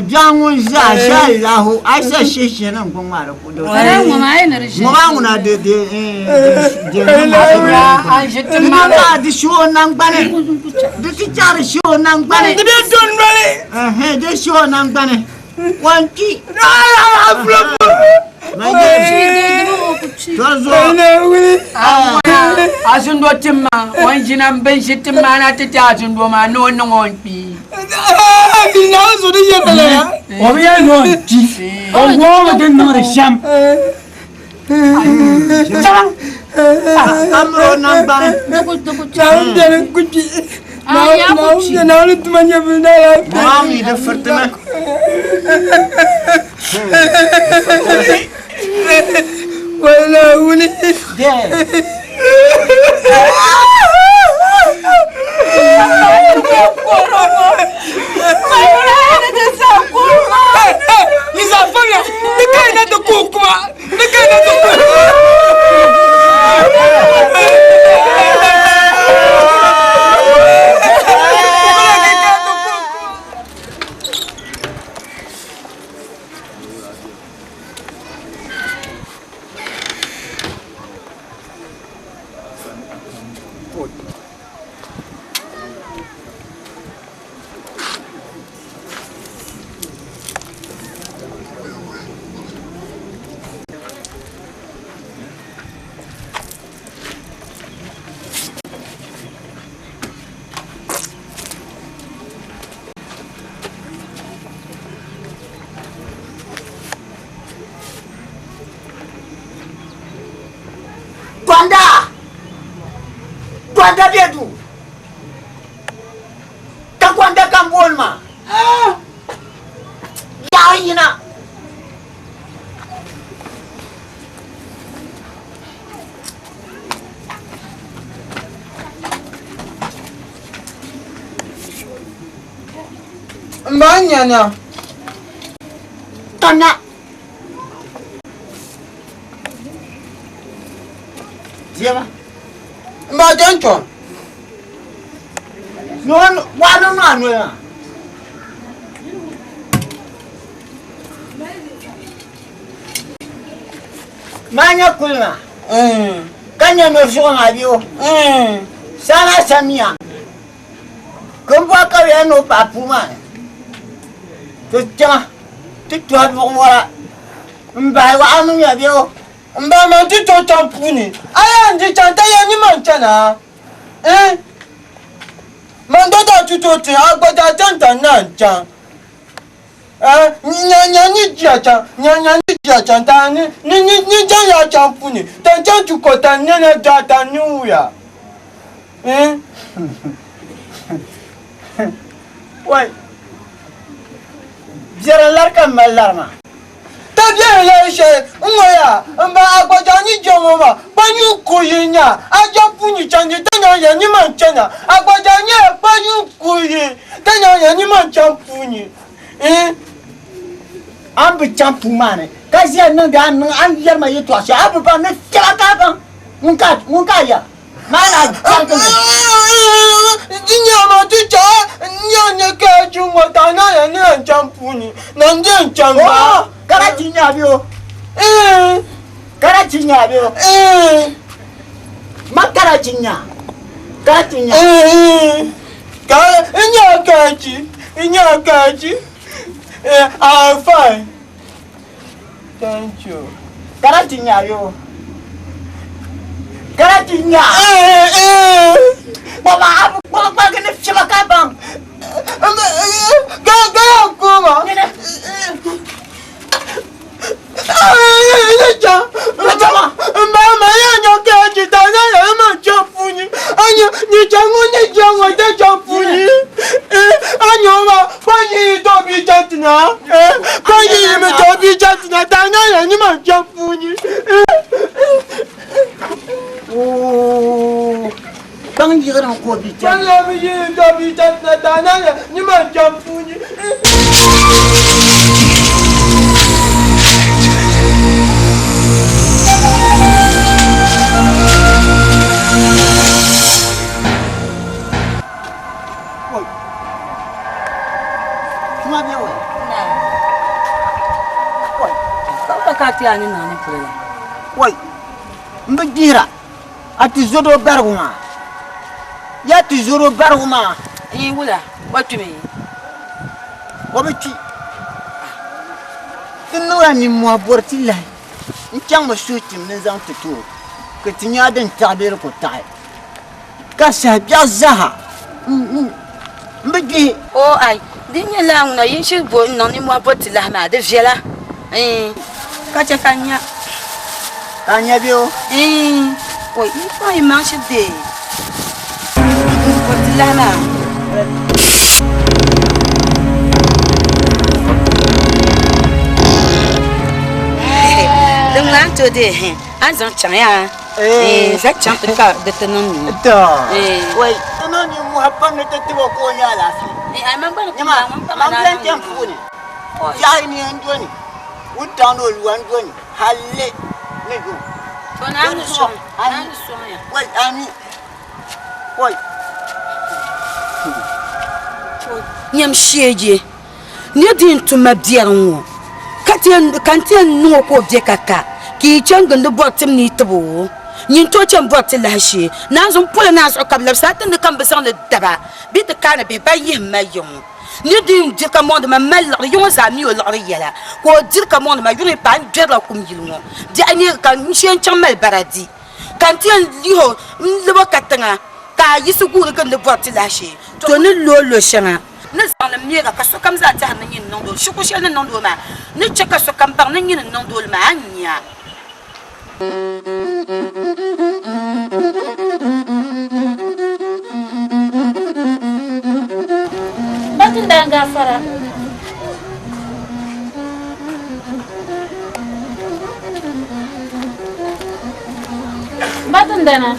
biɛɣu ŋun ʒɛ a shɛ alahu a shɛ shihi shihi niŋgbuŋ maa di ŋɔ maa ŋuna di di di maa di shihi o nangbani di ti chaɣari shihi o nangbani di bɛ do noli di shihi o nangbani o ni kpi Azundo tim ma o ni ʒina m bin ʒi tim maa na ti ti Azundo maa ni o niŋ o ni kpi. O bi yɛli ni o ni kpi, o wuhi mi di ni niŋdi shɛm. Amro nangbani. Mami di firtimi. Tɔnda! Tɔnda bɛ duu. Takonda ka n booni maa. Yaɣi yina. M ba n nyana. Tɔnda. Diɛma. M ba Jɔnjɔn. Waɣa niŋ a noli maa. Maa nyɛ kuli maa ka nyɛ nɔzuɣu maa bɛ o saa maa samiya ka n bɔri ka bɛ yɛn ni o paɣa puu maa ni ti chaŋ ti tɔhi buɣim wara m bahi waɣa niŋya bɛ o. M ba man ti tooi chaŋ puuni a yaa n-di chaŋ ta ya ni man chana eh Man gba daa ti tooi ti a gba daa chaŋ ta na n-chaŋ eh Nya nya ni jia chaŋ nya nya ni jia chaŋ ta ni ni ni ni chaŋ ya chaŋ puuni ta n-chaŋ ti ko ta n-nɛna daa ta n-ni wuya eh. Wai! Biɛri n-lari ka m mali lari maa. Ka biɛri lari shɛli n-ŋɔ yaa, m ba Agbaja ni je ŋɔ maa, kpa yuun ku yi nya a je puuni chandi ti nyaŋ ya ni man chana. Agbaja nyɛla kpa yuun ku yi ti nyaŋ ya ni man chaŋ puuni. N. A ni bi chaŋ puu maa ni ka ʒiya niŋdi a ni niŋ a ni yɛri ma yɛtɔɣ shɛli, a bi baŋ ni fiɛla ka a baŋ ŋun ka a yɛra. Di nyɛma ti chaɣa n-nya ni ka chi ŋɔ ta na ya ni n chaŋ puuni na n di n chaŋ maa. Karachi nya bɛ o. Karachi nya bɛ o. Ma karachi nya. Karachi nya. Ka n nya karachi n nya karachi. I'm fine. Thank you. Karachi nya yo. Karachi nya. Baba abu kpɔŋ kpɔŋ ni fiɛma ka baŋ. Ga ga kuma. Mama ya nyo karachi ta na ya ma chapuni. Anyo ni changu ni changu ta chapuni. Anyo ma Kpanyi to bi chatina. Kpanyi mi to bi chatina ta na ya ni ma chapuni. Kpaŋ yiɣiri n ko bi chatina. Kpanyi mi yi to bi chatina ta na ya ni ma chapuni. Wai n bi gbihira a ti zɔdo barigu maa ya ti zɔdo barigu maa wula o kpimi o bi kpi ti niŋla nimmɔhi bɔri ti lahi n chaŋ mi suhi tim ni zaŋ ti ti o ka ti nya din taɣi bee di ku taɣi Ka saha biɛɣu zaaha n bi gbihi. O ai, di nyɛ lala ŋuna yi shiri bo n-niŋ nimmɔhi bo ti lahi maa, di viɛla iin. Ka chɛ ka n nya. Ka a nya bɛ o? Iin. Oi, n kpaŋ yi maŋ shiri deei bo ti lahi maa. Din ŋuna n tooi deei hɛn, a ni zaŋ chaŋ yaa. Eh, zaŋ chaŋ ti ka di ti niŋ nuu. To. Wai, ti niŋ nimmohi pam ni ti tib o ka o nya alaafee. Eh, ai man gba ni Nyama, ŋun pa man ma biɛni kpɛm puuni. Biɛɣu ni n doni, wuntaŋ ni o lua n doni, halli ni yuŋ. To Naawuni sɔŋ, Naawuni sɔŋ ya. Wai, ami. Wai. Nyam sheeje, ni di yɛn tum ma biɛri ŋ-ŋɔ, ka n ti yɛn niŋ o ka o be ka ka, ka yi chani gindi bɔri tim ni yi tib o. Nyin tooi chani bɔri ti lahi shee. Naanzu m-pola naa zuɣu ka bɛ labisi a tindi ka m bi zaŋ li daba bɛ ti kaani bihi ban yihim ma ya ŋɔ. Ni di yɛn diri ka mɔŋdi ma m-mali liɣiri, ya ŋɔ zaa mi o liɣiri yɛla, ka o diri ka mɔŋdi ma yuri ni paai n gbɛrila kum yili ŋɔ. Biɛɣu neegi ka n shee n-chaŋ mali bara di, ka n ti yɛn lihi o n-lab o katiŋa ka a yiɣisi guuri gindi bɔri ti lahi shee. To ni lo lo shɛŋa ni zaŋ li meega ka sokam zaa tɛhiri ni nyini niŋdi o shikuru shɛli ni niŋdi o maa ni chɛ ka sokam baŋ ni nyini n-niŋdi o li maa, a ni nya. Batun dan gafara. Batun dana.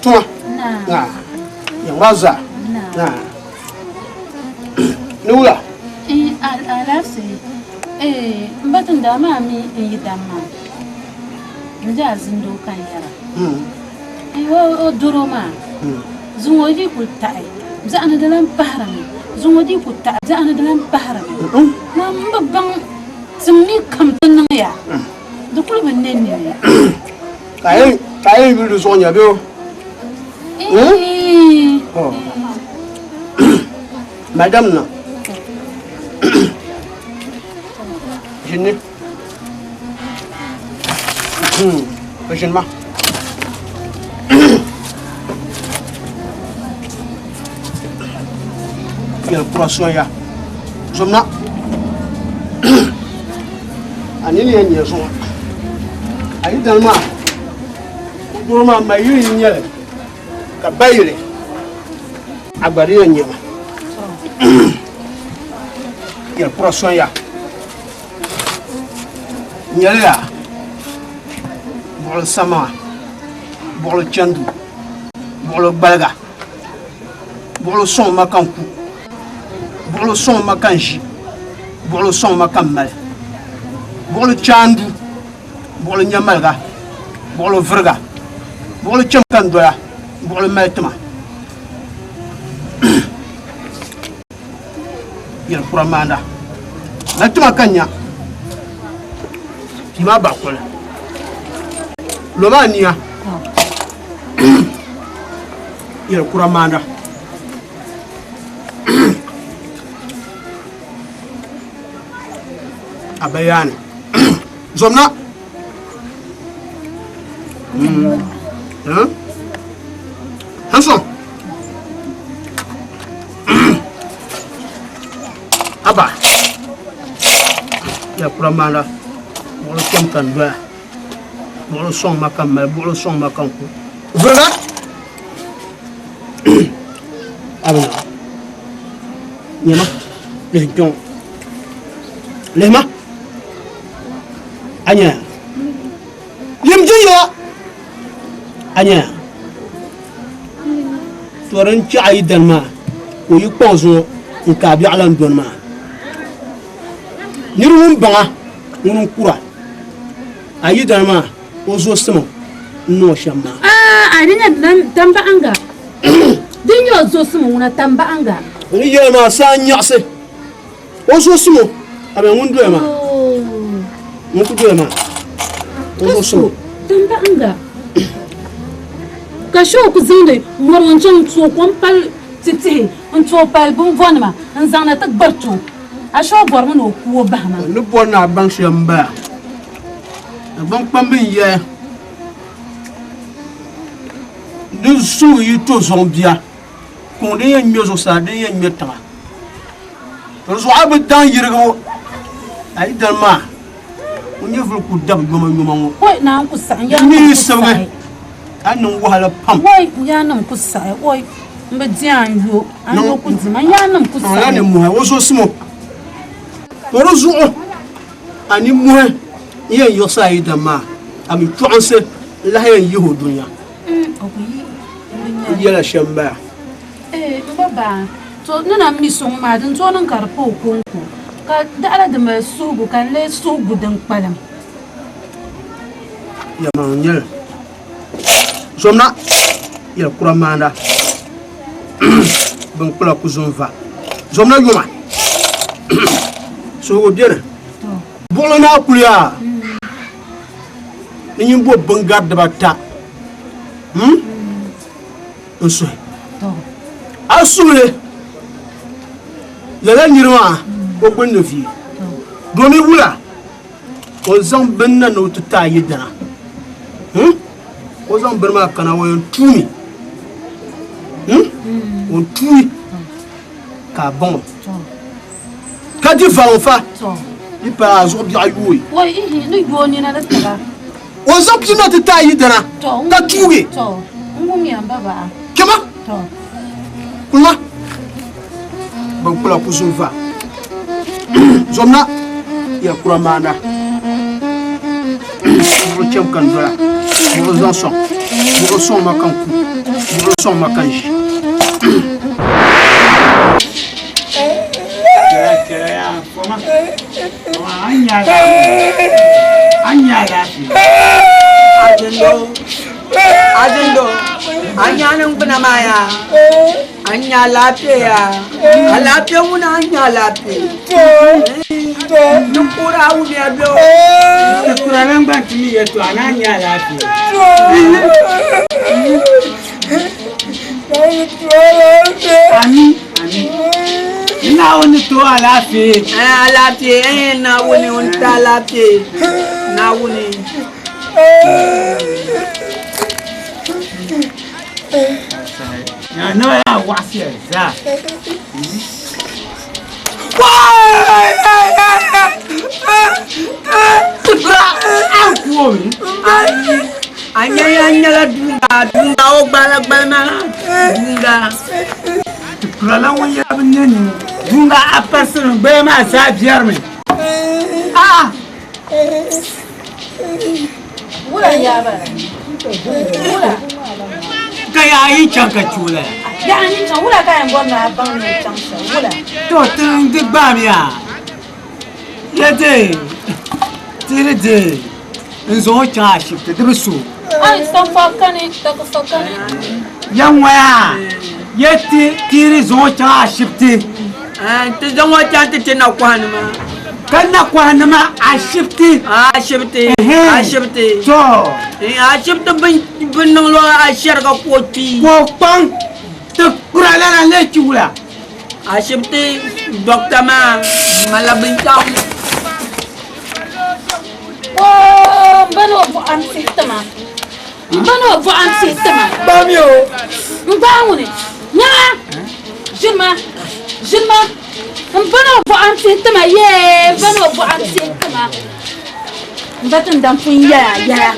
Tuma. Na. Yɛn zaa. Na. Ni wula. Alaafee. Eh, n ba tindaa maa mi n yi dam maa. N di a zindoo ka n yɛra. O doro maa, zuŋɔ o dii kuli taɣi, biɛɣuni di lan pahirimi, zuŋɔ o dii kuli taɣi, biɛɣuni di lan pahirimi. Na m bi baŋ tim mi kam ti niŋ ya, di kuli bi ne nini. Ka a yɛn yuli di zuɣu nya bee o? Madam na. Ʒini. Bɛ ʒini ma. Yɛli kura soya. Zomna. A nini yɛn nyɛ zuɣu. A yi dali maa, doo maa ma yili n-nyɛli ka ba yili a gba di yɛn nyɛ ma. Yɛli kura soya. Nyɛli yaa buɣili samaŋa buɣili chɛndu buɣili gbaliga buɣili sɔŋ ma ka n ku buɣili sɔŋ ma ka n ʒi buɣili sɔŋ ma ka n mali buɣili chaandu buɣili nyamaliga buɣili vuriga buɣili chɛm ka n doya buɣili mali tima Yɛli kura maanda na tima ka nya pii maa baɣa kuli lo maa niya yɛli kura maanda a bayaani zomna Hanson Aba ya kura maana buɣuli kpɛm ka n doya buɣuli sɔŋ ma ka n mali buɣuli sɔŋ ma ka n ku vuriga abina nyɛma lihi kpɛŋɔ lihima a nyɛya Yim jinyila a nyɛya to din chɛ a yi dani maa ka o yi kpaŋ zuŋɔ n ka a biɛɣu lan dɔni maa. Nir ŋun baŋ a ŋuni n-kur a, a yi dani maa o zosim n-niŋ o shɛm maa. Aai, di nyɛ tambaɣiŋga. Di nyɛ o zosim ŋuna tambaɣiŋga. N ni yɛli maa saa n-nyaɣisi. O zosim o, a bɛ ŋun doya maa. Ŋun ku doya maa. O zosim o. Tambaɣiŋga. Ka shee o ku zaŋdi mɔri n chaŋ n-tooi kom pali ti tihi, n-tooi pali bimbɔnima n-zaŋ na ti gbariti o. A shee o bɔrimi ni o ku o bahi maa. N ni bɔri ni a baŋ shɛm m-bala. Dagbaŋ kpambi n-yɛli ni suŋ yi to zɔŋ bia. Kuŋ din yɛn ŋme zuɣusaa din yɛn ŋme tiŋa. Di zuɣu a bi daŋ yirigibu a yi dali maa ŋun nyɛvuli ku dabi yoma yoma ŋɔ. Oi naa n ku saɣi n yaa Di mi nim yi ku sibigi saɣi. a ni niŋ wahala pam. Oi n yaa nim ku saɣi oi n bi di a n yo a n yo ku dima n yaa nim ku Niŋla saɣi. nimmohi o zuɣusimo. To di zuɣu a nimmohi n yɛn yiɣisi a yi dali maa a mi chɔɣinsi n lahi yɛn yihi o dunia. O ku yi N yɛla shɛm m-bala. Ee, m ba baa, to ni na mi so ŋɔ maa, din tooi niŋ ka di pa o kɔŋko, ka daɣila di mali suhigu ka n lee suhigu din kpalim. Yɛlimaŋli n-nyɛ li. Zomna yɛli kura maanda bin kpula ku zo n-va. Zomna yoma suhigu beni. Buɣili naa kuli yaa. Ni nyin bo bingari dibata n suhi. ka suhili lala niri maa o gbunni vie domi wula o zaŋ bini na ni o ti ti a yidana. O zaŋ bini maa kana o yɛn tuumi. O tuui ka a baŋ o ka di vaŋ fa yi paai a zuɣu biɛɣu yooi. O zaŋ pini na ti ti a yidana ka tuugi. Kpɛma kulima ban kula ku zun va zomna ya kura maana buɣu chɛm ka n dola buɣu zaŋ sɔŋ buɣu sɔŋ ma ka n ku buɣu sɔŋ ma ka n ʒi. Azindo, a nya niŋgbuna maa yaa, a nya alaafee yaa, alaafee ŋuna a nya alaafee. Ni kura a wumiya bɛ o. Ti kura lan gba ti mi yɛltɔɣa ni a nya alaafee. Ami, ami. Ni Naawuni ni ti o alaafee. Alaafee, Naawuni o ni ti alaafee. Naawuni. A nyɛla nyɛla duunga duunga o gbala gbalima duunga. Kurala ŋun yɛla bi nɛ ni duunga a parisiri gbaya maa zaa biɛrimi. Ah! Wula n-yaa bala? Wula? Ka yaa yi chaŋ ka chu la? Yaa yi chaŋ, wula ka yɛn bɔri ni a baŋ ni n chaŋ shɛm? Wula? To ti n di gbaamiya ya deei ti di deei n zaŋ o chaŋ ashibiti di bi so. Ai, sanfa kani, takufa kani. Ya ŋɔya ya ti ti di zaŋ o chaŋ ashibiti. Ti zaŋ o chaŋ ti ti nakɔhinima. Ka nakɔhinima ashibiti. Ashibiti, ashibiti. To. Ashibiti bi niŋ lo ashɛriga ka o kpi. Ka o kpaŋ ti kura lala n-lee kpi wula. Ashibiti dɔkta maa malila binshɛɣu. Oo, m ba ni o buɣa n-tihi ti ma. M ba ni o buɣa n-tihi ti ma. Gbaami o. N gbaai ŋuni. Nyaŋa! Ʒini ma. Ʒini ma. M ba ni o buɣa n-tihi ti ma. Yee! M ba ni o buɣa n-tihi ti ma. M ba Tindam pun yɛla yɛla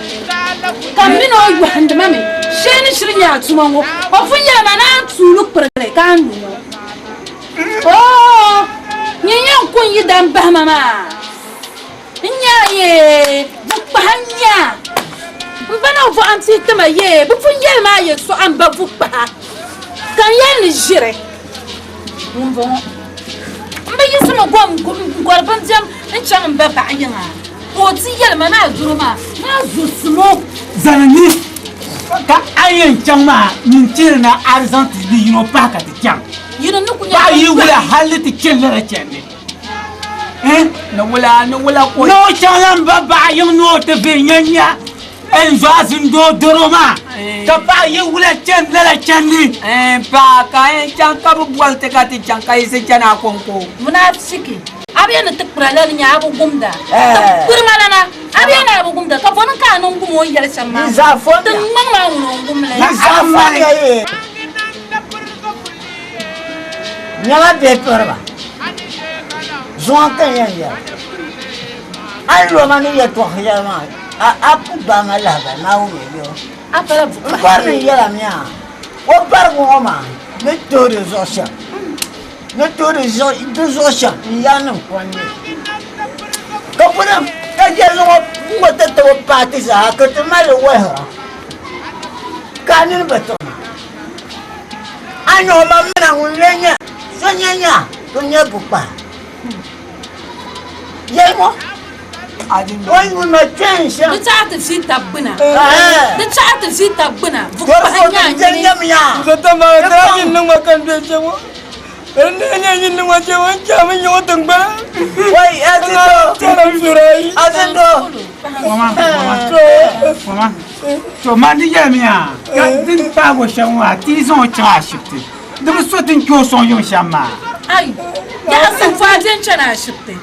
ka m mini o yɔhindi ma mi. Shee ni shiri nyɛ a tuma ŋɔ. O pun yɛli ma ni a ni tuuli kpirigili ka a ni lu ŋɔ. Oo! Nyin yɛn ku n yidan bahi ma maa. N nya yee, bɛ kpahi n nya. M ba na vɔɣim tihi ti ma yee, bɛ pun yɛli ma a yɛltɔɣa m ba vu kpaha, ka n yɛli ni ʒiri ŋumbɔŋɔ. M bi yiɣisimi gom n-gɔri bindiɛm n-chaŋ m ba baɣa yiŋa, ka o ti yɛli ma ni a doro maa, ni a zo simo. Zani ni ka a yɛn chaŋ maa, nyin chihiri na a di zaŋ ti di yino pahi ka ti chaŋ. Yino ni ku nyɛ Paɣa yi wula hal ni ti chani lala chandi. Ni wula, ni wula ko. Ni o chaŋla m ba baɣa yiŋ ni o ti vihi nya nya n zo azindoo doro maa, ka paɣa yi wula chani lala chandi. Paɣa ka a yɛn chaŋ ka bɛ boli ti ka ti chaŋ ka yiɣisi chani a kɔŋko. Munafiki, a bi yɛn ni ti kpira la ni nya a bi gumda. Ti kpirima lana, a bi yɛn ni a bi gumda, ka bɔni ka a niŋ gum o ni yɛli shɛm maa? Ti ŋmaŋ maa ŋuni o ni gum li. Nyɛla bɛ kpiriba zuŋɔ ka n yɛn yɛli a ni lo ma ni yɛtɔɣ shɛli maa, a ku gbaai ma lahibali Naawuni ni o. N bɔri ni n yɛl a mi a, o barigu ŋɔ maa ni tuhi di zuɣu shɛm, ni tuhi di zuɣu shɛm n yaannim kɔŋ li. Ka puni ka yɛli ŋɔ ŋɔ ti tabo paai ti zaa ka ti mali li wɔhira ka a nini bi tiɣi ma. A nyɔɣu ma mina ŋun lee nyɛ so nyɛ nya ŋun nyɛ bukpaha. Yɛli ŋɔ, o yuun ma kpeen shɛm. Di chaɣi ti ʒi tab gbuna. Di chaɣi ti ʒi tab gbuna. Bukpaha nya nyini. Wai, Azindo! Azindo! To man di yɛlimi yaa ka din paagi o shɛm ŋɔ a ti yi zaŋ o chaŋ ashibiti. Di bi so ti ni kpe o sɔŋ yiŋ shɛm maa. Ai, yaha sinfaa di yɛn chani ashibiti.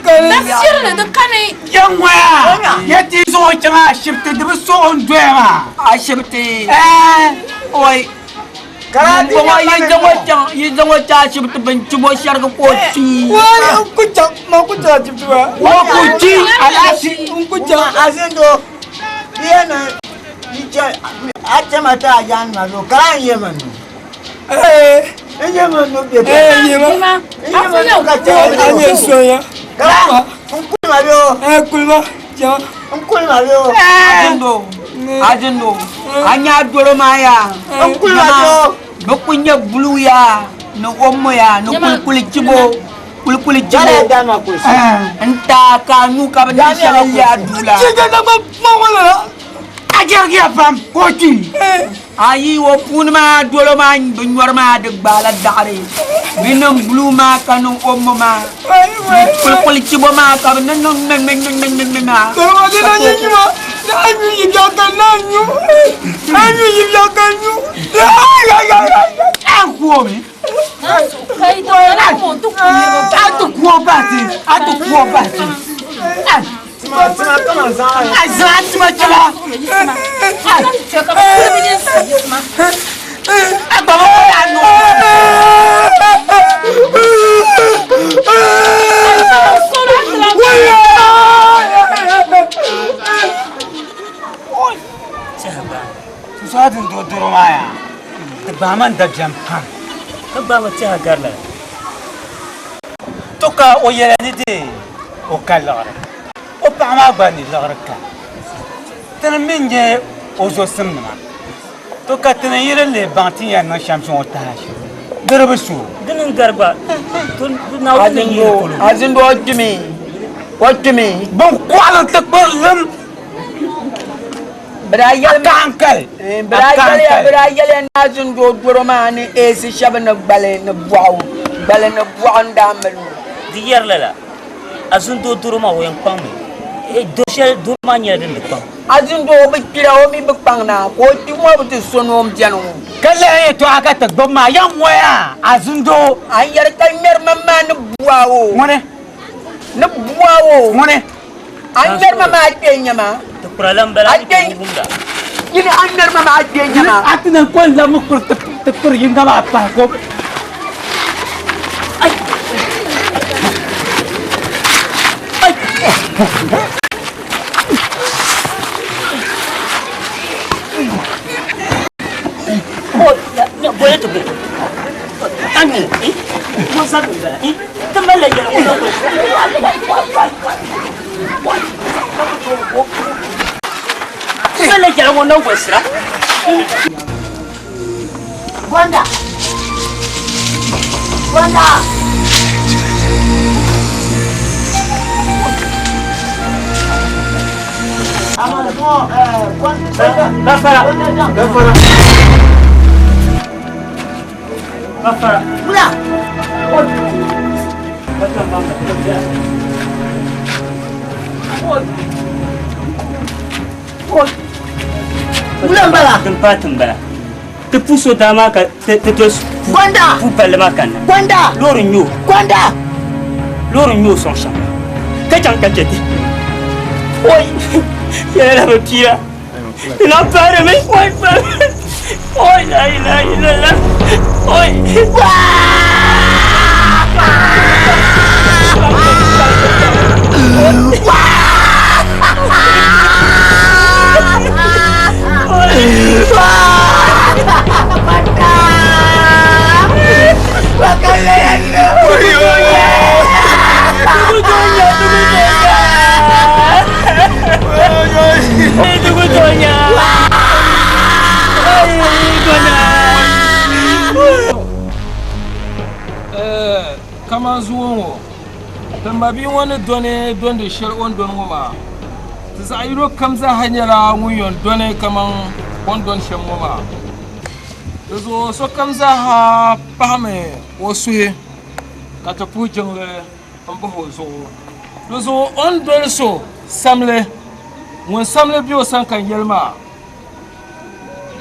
Dafirili di kani. Ya ŋɔya, ya ti zaŋ o chaŋ ashibiti, di bi so o ni doya maa. Ashibiti? Ɛɛ, oi. Bɔŋɔ yi zaŋ o chaŋ, yi zaŋ o chaŋ ashibiti bɛ ni chib o shɛrigi ka o kpi. Wai, n ku chaŋ, man ku chaŋ ashibiti maa. O ku kpi, alaafee. N ku chaŋ. Azindoo, di yɛn niŋ yi chɛ a chɛma ti a yaanima zuɣu ka a ni yɛ ma nuu. N yɛ ma nuu bɛ Eh, yɛ ma. N yɛ ma nuu ka chɛ A nyɛ sonya. Kara, n kuli ma bɛ o. Eh, kuli ma, chɛma. N kuli ma bɛ o. Azindo, Azindo, a nya doro maa yaa. N kuli ma bɛ o. Bɛ ku nyɛ buluu yaa ni omo yaa ni kulikuli chibo. Kulikuli chibo. Dala dama kulisi. N taai ka a nyu ka bɛ niŋ shɛli n lɛhi a duu la. A jɛrigiya pam ka o kpi. Ayi o puuni maa dolo maa bi nyɔri maa di gbaala daɣari bi niŋ buluu maa ka niŋ omo maa kulikuli chibo maa ka bi niŋ niŋ ŋmɛŋmɛŋmɛŋmɛ maa. A ti ku o bahi ti, a ti ku o bahi ti. A zaŋ a tima chɛla. A gba bi kuli a nuu. Tusa din do doro maa yaa, di gbaai ma n dabiɛm pam. Ka gbaai ma tɛha gari lala. To ka o yɛla ni dee o ka liɣiri, o paɣa maa gba ni liɣiri ka. Tini mi n-nyɛ o zosimnima. To ka tini yi di leei baŋ ti ni yɛn niŋ shɛm sɔŋ o tahashi, di di bi su o. Dini n-gari gba, to Naawuni ni yi di polo. Azindoo o kpimi, o kpimi. Biŋkɔɣili ti kpiri lim. Bɛ daa yɛli A kahaŋkali. Bɛ daa yɛliya, bɛ daa yɛliya ni Azindoo doro maa ni eesi shɛba ni gbali ni bɔɣu, gbali ni bɔɣu n-daa mali o. Di yɛri lala, Azindoo doro maa o yɛn kpaŋmi. Doro shɛli doro maa nyɛla din di kpaŋ. Azindoo bi kpira, o mi bi kpaŋ na, ka o kpi ŋɔ bi ti so ni o ni beni ŋɔ. Ka lahi yɛtɔɣa ka ti gbubi maa, ya ŋɔya, Azindoo. A ni yɛri ka ŋmɛri ma maa ni bua o. Ŋuni? Ni bua o. Ŋuni? A ni ŋmɛri ma maa kpee n-nyɛ ma. Ti kpira la m-bala A kpee Yini a ni ŋmɛri ma maa kpee n-nyɛ ma. A ti na ko n-labimi kpiri ti kpiri yiŋga maa pahi ko. Gwanda! Gwanda! Gafara. Gafara. Wula! Wula m-bala? Din paai ti m-bala. Ti pu so daa maa ka ti doli Gonda! pu palli maa kanna. Gonda! Loori n-nyɛ o. Gonda! Loori n-nyɛ o sɔŋ shɛm ka chaŋ ka chɛ ti. Oi! Yɛla la bi piira. Ti lahi paarimi. Oi! Oi! La ilaha illallah. Oi! Kaman zuŋɔ ŋɔ, ti mabia ŋɔ ni dɔni dɔndi shɛli o ni dɔni ŋɔ maa, ti zaɣ yino kam zaaha nyɛla ŋun yɛn dɔni kaman o ni dɔni shɛm ŋɔ maa. Di zuɣu sokam zaaha pahimi o suhi ka ti puhi jiŋli m-bahi o zuɣu. Di zuɣu o ni doli so samli, ŋun samli be o sani ka n yɛli maa.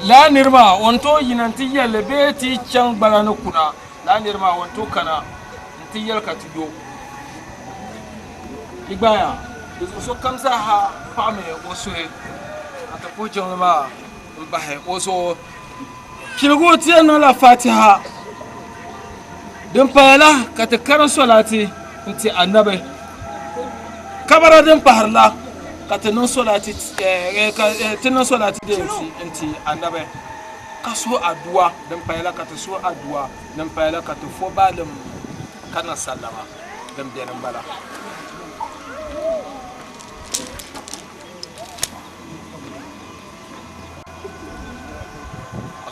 Lala niri maa o ni tooi yina nti yɛli li bee ti yi chaŋ gbala ni kuna, lala niri maa o ni tooi kana nti yɛli ka ti yo. Yi gbaaya, di zuɣu sokam zaaha paɣimi o suhi ka ti puhi jiŋli maa m-bahi o zuɣu. Piligu ti yɛn niŋla Fatiha. Din paya la ka ti karim solati n-ti Anabi. Kabara din pahiri la ka ti niŋ solati ka ti niŋ solati din n-ti Anabi ka suhi adua. Din paya la ka ti suhi adua. Din paya la ka ti fo baalim ka niŋ sallama. Din beni m-bala.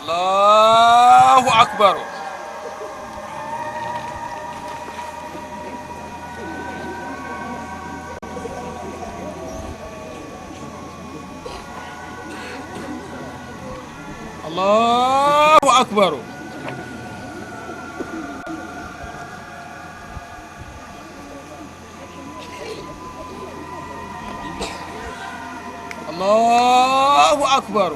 Allahu akbar. Allahu akbar. Allahu akbar.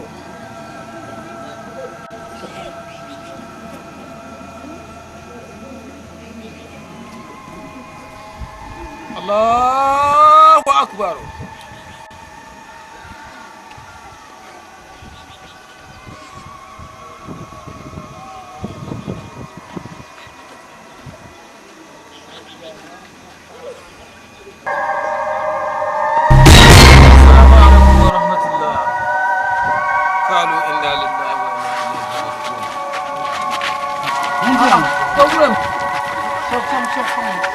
Allahu akbar. Assalamu alaikum wa rahmatullah. Kalu inna lillahi wa inna ilaihi raji'un. Program. Subhanallah.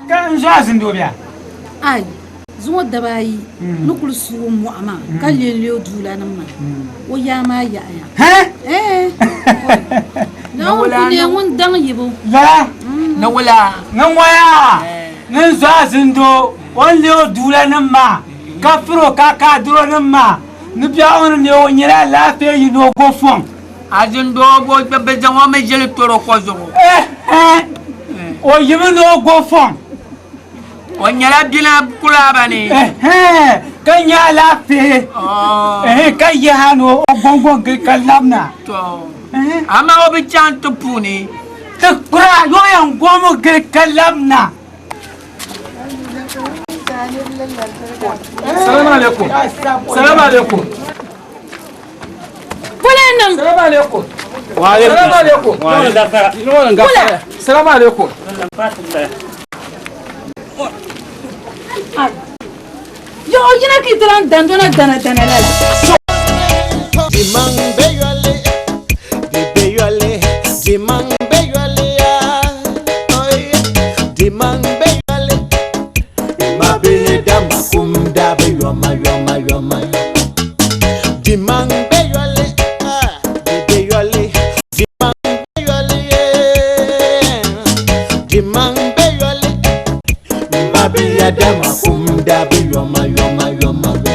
Ka n zo a zindoo bia? Ai, zuŋɔ daba ayi ni kuli suui mɔɣu maa ka lenle o duulanim maa, o yaa maa yaɣiya. Ɛɛ! Naawuni ku neei ŋun daŋ yibu. Lala? Ni wula? Ni ŋɔya? Ni n zo a zindoo o ni leei o duulanim maa, ka fir o ka ka a duronim maa, ni biɛɣu ŋɔ ni neei o nyɛla alaafee yi ni o go fɔŋ. A zindoo bo bɛ zaŋ o mi ʒili toroko zuɣu. O yimi ni o go fɔŋ. O nyɛla bina kulaaba ni. Ka nyɛ alaafee ka yaha ni o gɔŋgɔŋ gili ka labina. Amaa o bi chaŋ ti puuni. Ti kpira yo yɛn gɔmi gili ka labina. Salamu alaikum. Salamu alaikum. Bole niŋ. Salamu alaikum. Salamu alaikum. Bole. Salamu alaikum. Yo yina ki tilan dandona dana dana la la. Dimang be yole, di be yole, dimang be yole ya, oi, dimang be yole. Ma be da ma kum da be yoma yoma yoma. Dimang be yole, ah, di be yole, dimang be yole, yeah. Dimang be yole. Ma be da ma kum da be yoma yoma yoma yoma.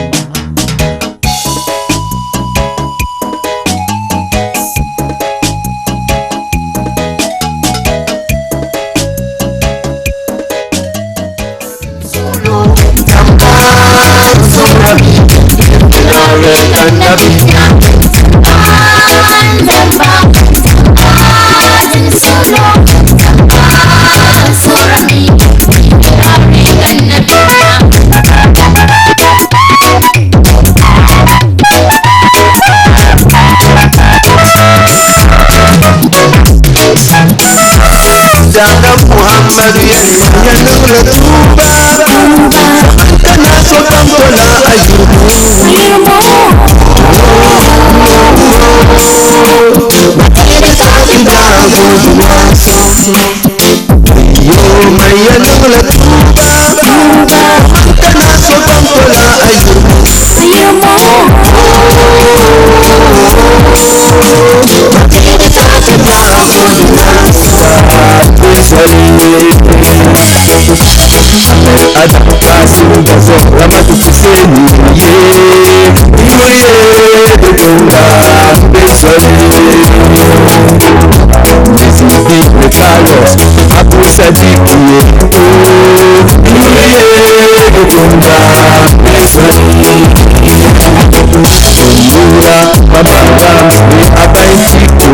Dada Muhammadu ya nuna tuba kana so kan tola ayyubu Yo mai ya nuna tuba kana so kan tola Adam Kasim Gazo Ramatu Kuseni ye Iye Betonga Besole Mississippi Carlos Sadikiye, iye kumba Yura mabamba ni abaitiku.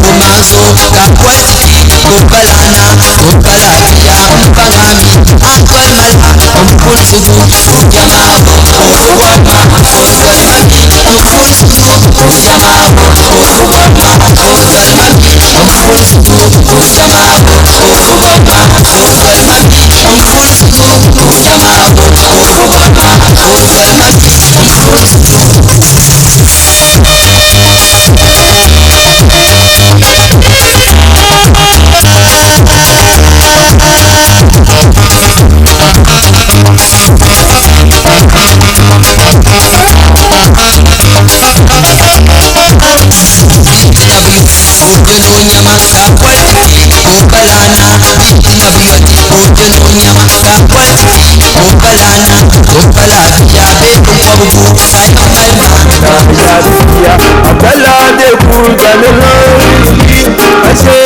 Kumazo kakwati kukalana kukalabia mpangami akwalmala umkulsudu ujamabo ukuboma ukwalmami umkulsudu ujamabo ukuboma ukwalmami umkulsudu ujamabo ukuboma ukwalmami umkulsudu ujamabo ukuboma ukwalmami umkulsudu. Abala de kujanilori ashe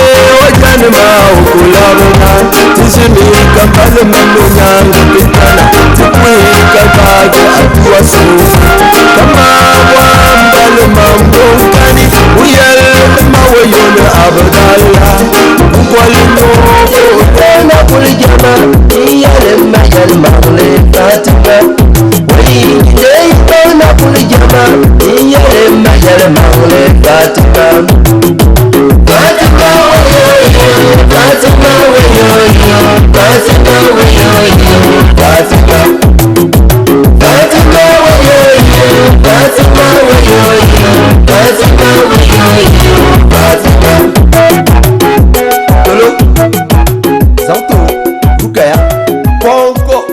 wajanima ukulamuna tizimi kambale mamunyanga kitana tikwika kage atuwasu kama wambale mambonkani uyel mawayole abdalla ukwalino tena kulijama iyale mayal magle Fatima tena kulijama iyale mayal magle Fatima Fatima wayoyo Fatima wayoyo Fatima wayoyo Fatima Fatima wayoyo Fatima wayoyo Fatima wayoyo Fatima. Tolo Zanto Rukaya Pongo.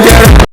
Yeah.